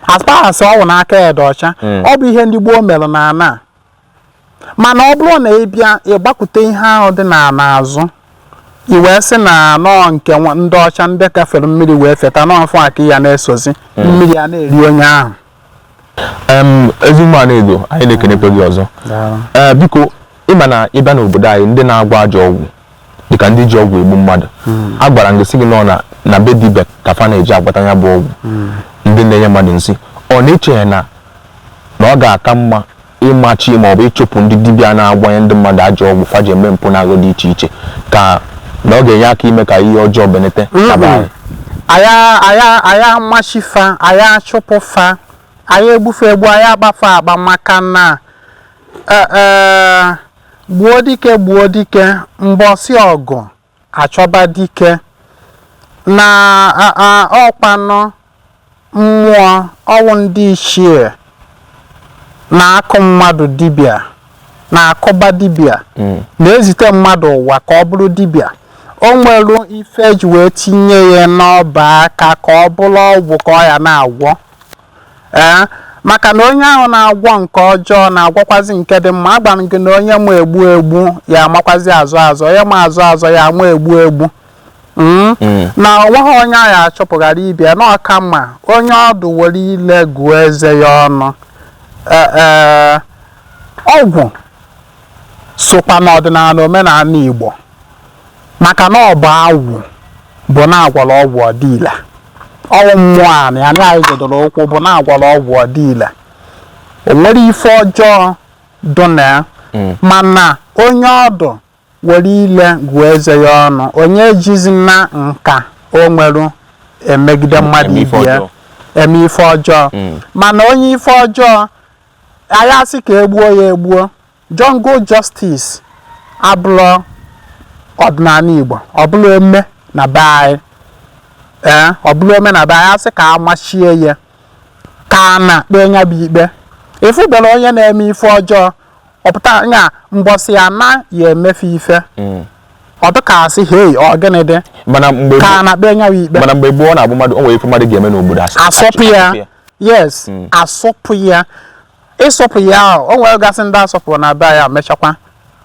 As far as ọ wụ n'aka ya dị ọcha. Ọ bụ ihe ndị gboo mere na ana a. Mana ọ bụrụ na ị bịa ịgbakwute ihe ahụ dị n'ala azụ, i wee sị na nọọ nke ndị ọcha, ndị gafere mmiri wee feta nọọ afọ aka ya na-esozi mmiri a na-eri onye ahụ. Ezinwa Anaedo, anyị na-ekenekwe gị ọzọ. Ee, biko, ịma na ịbịa n'obodo anyị, ndị na-agwọ ajọ ọgwụ, dịka ndị ji ọgwụ egbu mmadụ, a gwara m gị sị gị nọ na be dibịa ka fa na-eji agwata ya bụ ọgwụ. Ndị na-enye mmadụ nsị, ọ na-eche na ọ ga-aka mma ịmachi ma ọ bụ ịchụpụ ndị dibịa na-agwanye ndị mmadụ ajọ ọgwụ fa ji eme mpụ na aghọ dị iche iche, ka na ọ ga-enye aka ime ka ihe ọjọọ benete na be anyị? Aya amachi fa, aya achụpụ fa, aya egbufe egbu, aya agbafe agba, maka na ee gbuo dike, gbuo dike, mbọsị ọgụ achọba dike na ọkpanụ mmụọ. Ọwụ ndị ichie na-akụ mmadụ dibịa, na-akụba dibịa, na-ezite mmadụ ụwa ka ọ bụrụ dibịa. O nwere ife eji wee tinye ya n'ọba aka ka ọ bụrụ ọgwụ ka ọ ya na-agwọ. Ee, maka na onye ahụ na-agwọ nke ọjọọ na-agwọkwazi nke dị mma. Agwara m gị na onye ma egbu egbu ya amakwazi azụ azụ, onye ma azụ azụ ya ama egbu egbu. Na onweghị onye ahụ achọpụghara ibia na ọka mma onye ọdụ were ile gụọ eze ya ọnụ. Ee, ọgwụ sokwa n'ọdịnala omenala Igbo, maka na ọ bụ agwụ bụ na-agwọrọ ọgwụ ọdịile. Ọwụ mmụọ anị anyị anyị zọdoro ụkwụ bụ na-agwọrọ ọgwụ ọdịile. O nwere ife ọjọọ dụ na ya, mana onye ọdụ were ile gụọ eze ya ọnụ, onye ejizina nka o nwere emegide mmadụ Eme ife ibe ya ọjọọ. Eme ife ọjọọ. Mana onye ife ọjọọ, anyị asị ka egbuo ya egbuo, jungle justice abụlọ ọdịnala Igbo. Ọ bụla ome na be anyị, ee, ọ bụla ome na be anyị, asị ka amachie ya, ka a na-kpee ya bụ ikpe. Ịfụbere onye na-eme ife ọjọọ, ọpụta nya mbọsị ya na ya emefe ife, ọ dịka asị, "Hei, ọ gịnị dị?" Mana mgbe Ka a na-kpee ya bụ ikpe. Mana mgbe gboo, ọ na-abụ mmadụ, o nwere ife mmadụ ga-eme n'obodo, asọpụ ya. Yes, asọpụ ya, ịsọpụ ya ahụ, o nwere gasị ndị asọpụrụ na be ya, mechakwa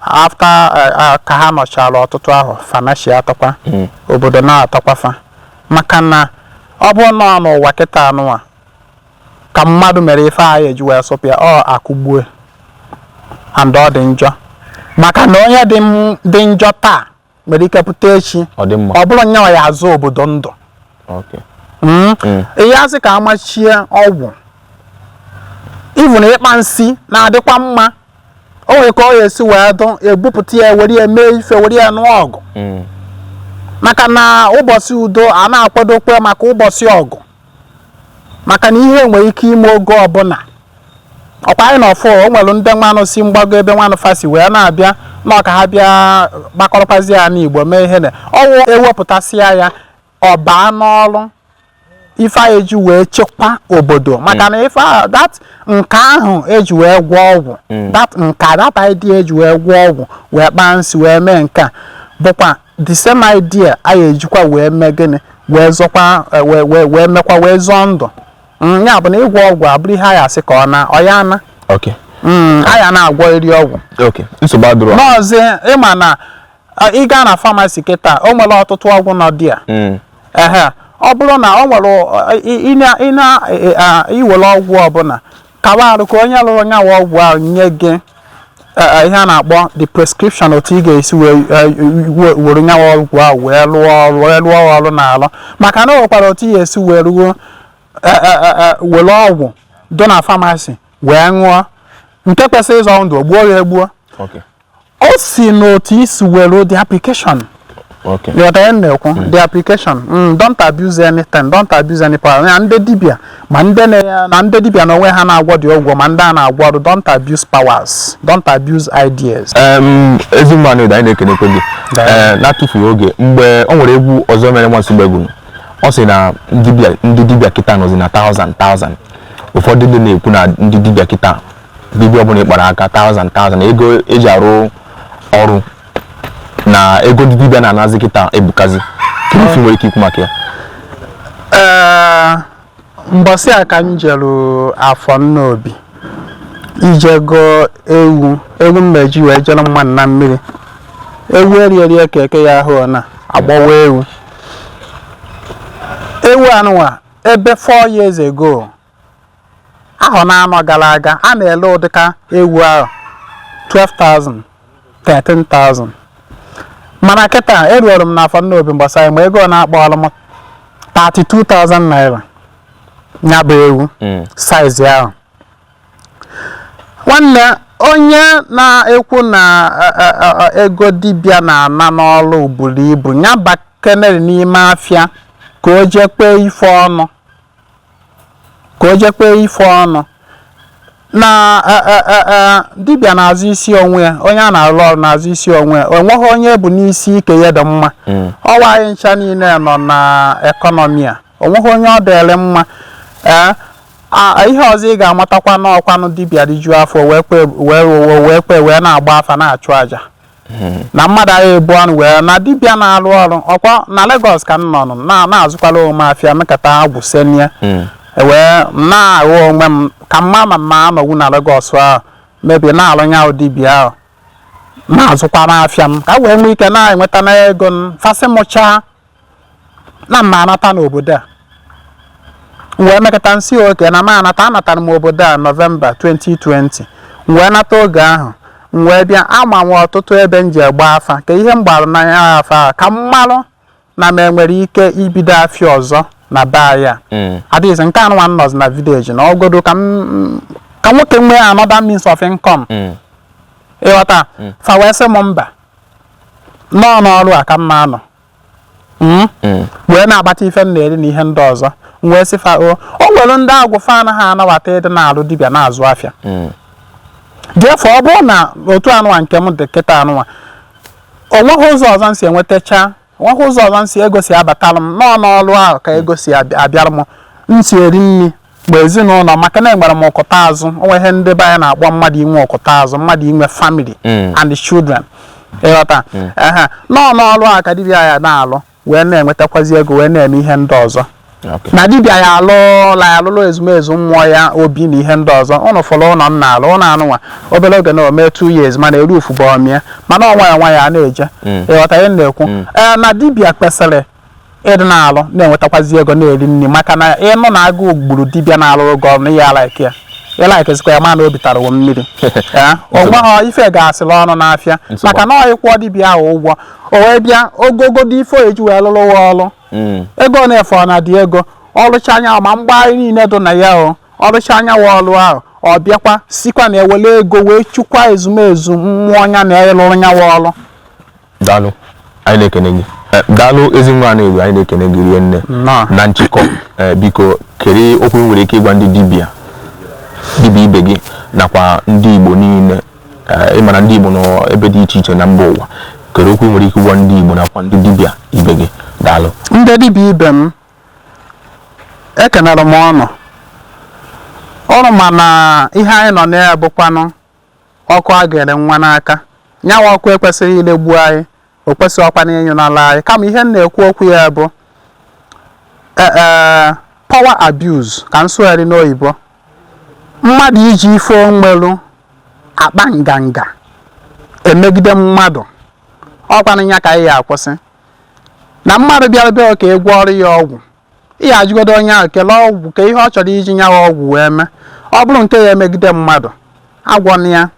after ka ha nọchara ọtụtụ ahụ, fanashi atọkwa obodo na-atọkwa fa. Maka na ọ bụrụ na ọ n'ụwa kịta anụwa ka mmadụ mere ife anyị eji wee sọpụ ya, ọ akụgbue and ọ dị njọ, maka na onye dị njọ taa. Nwere ike pụta echi, Ọ dị mma. ọ bụrụ nyanwa ya azụ obodo ndụ. Ihe asị ka amachie ọgwụ, even ịkpa nsị na-adịkwa mma. O nwere ka ọ ga-esi wee dụ ebupụta ya, were ya mee ife, were ya nụọ ọgụ, maka na ụbọchị udo a na-akwadokwe maka ụbọchị ọgụ, maka na ihe nwere ike ime oge ọbụla. Ọkwa anyị na ọfụ, o nwere ndị nwanụ si mgbago ebe nwanụ fasi wee na-abịa na ka ha bịa gbakọrọkwazi ya n'Igbo mee ihe na ọwụ ewepụtasịa ya, ọ baa n'ọrụ ife a eji wee chekwa obodo, maka na ife a, that nke ahụ eji wee gwọọ ọgwụ, that nka, that idea eji wee gwọọ ọgwụ, wee kpaa nsị, wee mee nke a, bụkwa the same idea a ejikwa wee mee gịnị, wee zọkwa, wee mekwa, wee zọọ ndụ. Ya bụ na ịgwọ ọgwụ abụrụ ihe a ya asị ka ọ na ọ ya na a ya na-agwọ iri ọgwụ. Okay, nsogbu adịrọ. N'ọzọ, ịma na ị gaa na pharmacy kịta, o nwere ọtụtụ ọgwụ nọ dị a. Ehe, ọ bụrụ na o nwere ị na iwere ọgwụ ọbụla, kawa arụ ka onye lụrụ nyawa ọgwụ ahụ nye gị ihe a na-akpọ the prescription, otu ị ga-esi wee were nyawa ọgwụ ahụ wee lụọ ọrụ, wee lụọ ọrụ n'alụ, maka na o nwekwara otu ị ga-esi wee ruo were ọgwụ dị na pharmacy wee ṅụọ nke kwesịrị ịzọ ndụ, gbuo ya egbuo. O si n'otu isi were the application. Ịghọta ihe m na-ekwu? The application. Don't abuse anything, don't abuse any power. Ya ndị dibịa, ma ndị na ndị dibịa na onwe ha na-agwọ dị ọgwụ, ma ndị a na-agwọ ọrụ, don't abuse powers, don't abuse ideas. Ezi mma na anyị na-ekenekwe gị. Daalụ. Ee, na-atụfughị oge, mgbe o nwere egwu ọzọ mere nwa Nsugbe gụrụ, ọ sị na ndị dibịa kịta nọzi na thousand thousand. Ụfọdụ ndị na-ekwu na ndị dibịa kịta, dibịa ọbụla ịkpara aka, thousand thousand, ego eji arụ ọrụ na ego ndị dibịa na-anazi kịta ebukazi. Kedu ife ị nwere ike ikwu maka ya? Ee, mbọsị a ka m jeru Afọ Nnobi ije goo ewu, ewu mmeji wee jere mmadụ na mmiri, ewu eri ka eke ya ahụ na agbawa ewu, ewu anụnwa ebe 4 years ago, ahọ na anọ gara aga, a na-ele ụdịka ewu ahụ 12,000, 13,000, mana kịta eruoro m n'Afọ Nnobi gbasara ma ego ọ na-akpọọlụ m 32,000 naira ya bụ ewu size ahụ. Nwanne, onye na-ekwu na ego dibịa na-ana n'ọrụ buru ibu, ya bakenere n'ime afịa ka o jee kpee ife ọnụ, ka o jee kpee ife ọnụ na dibịa na-azụ isi onwe ya. Onye a na-arụ ọrụ na-azụ isi onwe ya. O nweghị onye bụ n'isi ike ya dị mma. Ọwa anyị ncha niile nọ na economy a, o nweghị onye ọ dịrị mma. Ee, ihe ọzọ ị ga-amatakwa n'ọkwanụ, dibịa rijuo afọ wee kwe wee wee kwe wee na-agba afa, na-achụ àjà na mmadụ agha ebu ọnụ wee na dibịa na-arụ ọrụ. Ọkwa na Lagos ka m nọ nụ na na-azụkwala onwe m afịa mekata agwụ senie, wee na-aghọ onwe m ka mma ma mma anọgwu na Lagos ahụ mebi na-alụ ya dibịa ahụ, na-azụkwa n'afịa m ka wee nwee ike na-enweta na ego m fasị mụchaa na mma anata n'obodo a wee mekọta nsị oke na m anata. Anatara m obodo a Nọvemba 2020, wee nata oge ahụ, m wee bịa ama m ọtụtụ ebe m ji egba afa, ka ihe m gbara n'anya afa ahụ ka m marụ na m enwere ike ibido afịa ọzọ na be anyị a. Adịghịzị nke anụnwa m nọzi na village na ọgodo ka m ka nwoke nwee another means of income. Ịghọta? Fa wee sị m mba, nọọ n'ọrụ a ka mma nọ, Wee na-agbata ife m na-eri na ihe ndị ọzọ. M wee sị fa o nwere ndị agwụ fa anaghị anabata ịdị na-alụ dibịa na-azụ afịa. Therefore, ọ bụrụ na otu anụnwa nke m dị kịta anụnwa, o nweghị ụzọ ọzọ m si enwetacha, onweghị ụzọ ọzọ m si ego si abatalụ m nọọ n'ọrụ ahụ ka ego si abịara m, m si eri nri mgbe ezinụlọ, maka na enwere m ụkụta azụ. Onwe ihe ndị be anyị na-akpọ mmadụ inwe ụkụta azụ, mmadụ inwe family and the children. Ịghọta? Ehe, nọọ n'ọrụ ahụ ka dibịa ya na-alụ wee na-enwetakwazi ego, wee na-eme ihe ndị ọzọ. Na dibịa ya alụla ya alụlụ ezumezu mmụọ ya, obi na ihe ndị ọzọ. Ụnụ fọrọ ụlọ m na-alụ ụlọ anụnwa obere oge na ome 2 years, mana erufu bụ ọmịa, mana ọnwa ya nwa ya na-eje. Ịghọta ihe m na-ekwu? Ee, na dibịa kwesịrị ịdị na-alụ na-enwetakwazi ego na-eri nri, maka na ịnụ na agụụ gburu dibịa na-alụrụ gị ọrụ na ya ala ike ya. Ị likezikwa ya, ma na obi tara ụwa mmiri. O nweghọ ife gasịrị ọnụ n'afịa, maka na ọ ịkwụọ dibịa ahụ ụgwọ, o wee bịa ogogodo ife o eji wee lụrụ wa ọrụ, ego na-efe ọ na dị ego ọrụcha anya ma mgbagharị niile dị na ya, o ọrụcha anya wa ọrụ ahụ, ọ bịakwa sikwa na ewele ego wee chukwa ezumezu mmụọ ya na ịlụrụ ya wa ọrụ. Daalụ, anyị na-ekene gị. Daalụ, ezi nwa na-ewu, anyị na-ekene gị rie nne. Nnọọ. Na nchịkọ, biko, kedu okwu ị nwere ike ịgwa ndị dibịa dibịa ibe gị nakwa ndị Igbo niile? Ị mara ndị Igbo nọ ebe dị iche iche na mba ụwa. Kedu okwu ị nwere ike ịgwa ndị Igbo nakwa ndị dibịa ibe gị? Daalụ. Ndị dibịa ibe m, ekenere m ọnụ ọrụ, mana ihe anyị nọ na ya bụkwanụ ọkụ a gere nwa n'aka. Nyawa ọkụ ekwesịghị ilegbu anyị, o kwesịghị ọkwa na ịnyụnala anyị. Kama ihe m na-ekwu okwu ya bụ ee power abuse, ka m sụgharị n'oyibo, mmadụ iji ife onwelu akpa nganga emegide mmadụ. Ọkwanụ ya ka anyị ya akwụsị. Na mmadụ bịara bịa ka e gwọọrọ ya ọgwụ, ị ya ajụgodo onye ahụ kelee ọgwụ ka ihe ọ chọrọ iji nyawa ọgwụ wee mee. Ọ bụrụ nke ya emegide mmadụ, agwọna ya,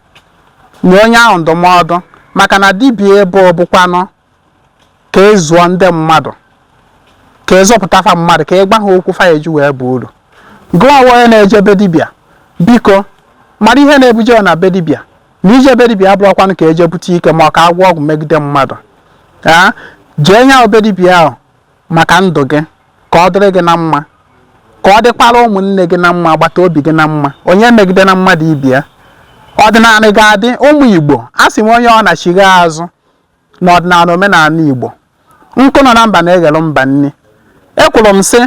nye onye ahụ ndụmọdụ, maka na dibịa ebe bụkwanụ ka e zụọ ndị mmadụ, ka e zọpụta fa mmadụ, ka ị gwa ha okwu fa eji wee bụ uru. Gụọ onye na-eje be dibịa, biko mara ihe na-ebuje na be dibịa, na ije be dibịa abụrụkwanụ ka eje bute ike ma ọ ka agwọ ọgwụ megide mmadụ. Aa, jee nya be dibịa ahụ maka ndụ gị, ka ọ dịrị gị na mma, ka ọ dịkwara ụmụnne gị na mma, agbata obi gị na mma. Onye megide na mmadụ ibe ya, ọdịnala ga-adị. Ụmụ Igbo, a sị m onye ọ na-achigha azụ n'ọdịnala omenala Igbo, nkụ nọ na mba na-eghelu mba nni. Ekwuru m sị,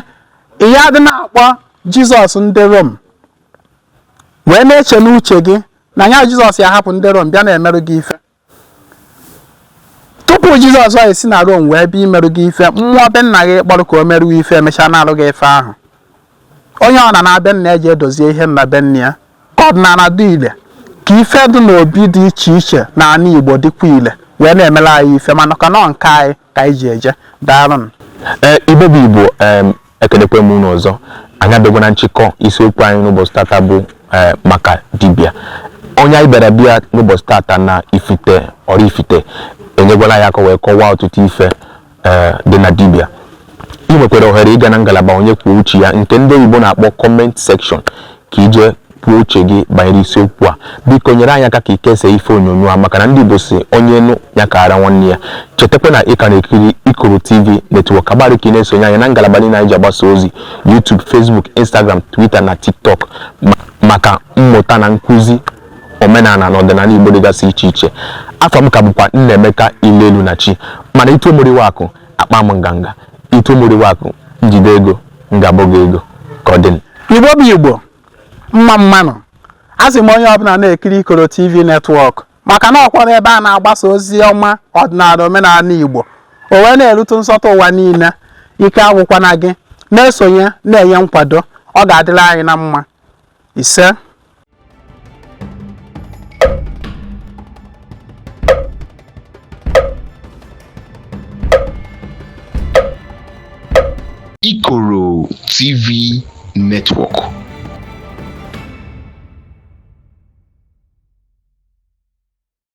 ị ya adị na-akpọ Jizọs ndị Rom wee na-eche n'uche gị na ya Jizọs ya hapụ ndị Rom bịa na-emerụ gị ife. Tupu Jizọs ọ esi na Rom wee bịa imerụ gị ife, mmụọ be nna gị kpọrọ ka o merụọ ife emechaa na-alụ gị ife ahụ. Onye ọ na na-abịa nna eji edozie ihe nna be nna ya, ka ọdịnala dị ile, ka ife dị n'obi dị iche iche n'ala Igbo dịkwa ile wee na-emere anyị ife, mana ka nọ nke anyị ka anyị ji eje. Daalụnụ. Ee, Igbo bụ Igbo, ekelekwe m unu ọzọ. Anyị abịagwo na nchịkọ isiokwu anyị n'ụbọchị tata bụ maka dibịa. Onye anyị bịara bịa n'ụbọchị tata na Ifite Oraifite enyegwala ya aka wee kọwaa ọtụtụ ife dị na dibịa. Ị nwekwara ohere ịga na ngalaba onye kwuo uche ya, nke ndị oyibo na-akpọ comment section, ka ije kwuo uche gị banyere isiokwu a. Biko nyere anyị aka ka ikesa ife onyonyo a, maka na ndị Igbo si onye nụ ya ka ara nwanne ya. Chetakwa na ị ka na-ekiri Ikoro TV Network. Abarị ka ị na-esonye anyị na ngalaba niile anyị ji agbasa ozi: YouTube, Facebook, Instagram, Twitter na TikTok, maka mmụta na nkụzi omenala na ọdịnala Igbo dịgasị iche iche. Afọ m ka bụkwa Nnaemeka Ilelu na Chi, mana itu omoriwe akụ akpa m nganga, itu omoriwe akụ njide ego ngabụ gị ego ka ọ dị. Igbo bụ Igbo, mma mmanụ. Asị m onye ọbụla na-ekiri Ikoro TV Network, maka na ọkwara ebe a na-agbasa ozi ọma ọdịnala omenala Igbo, o wee na-erute nsọtụ ụwa niile. Ike agwụkwana gị na-esonye, na-enye nkwado. Ọ ga-adịrị anyị na mma. Ise. Ikoro TV Network.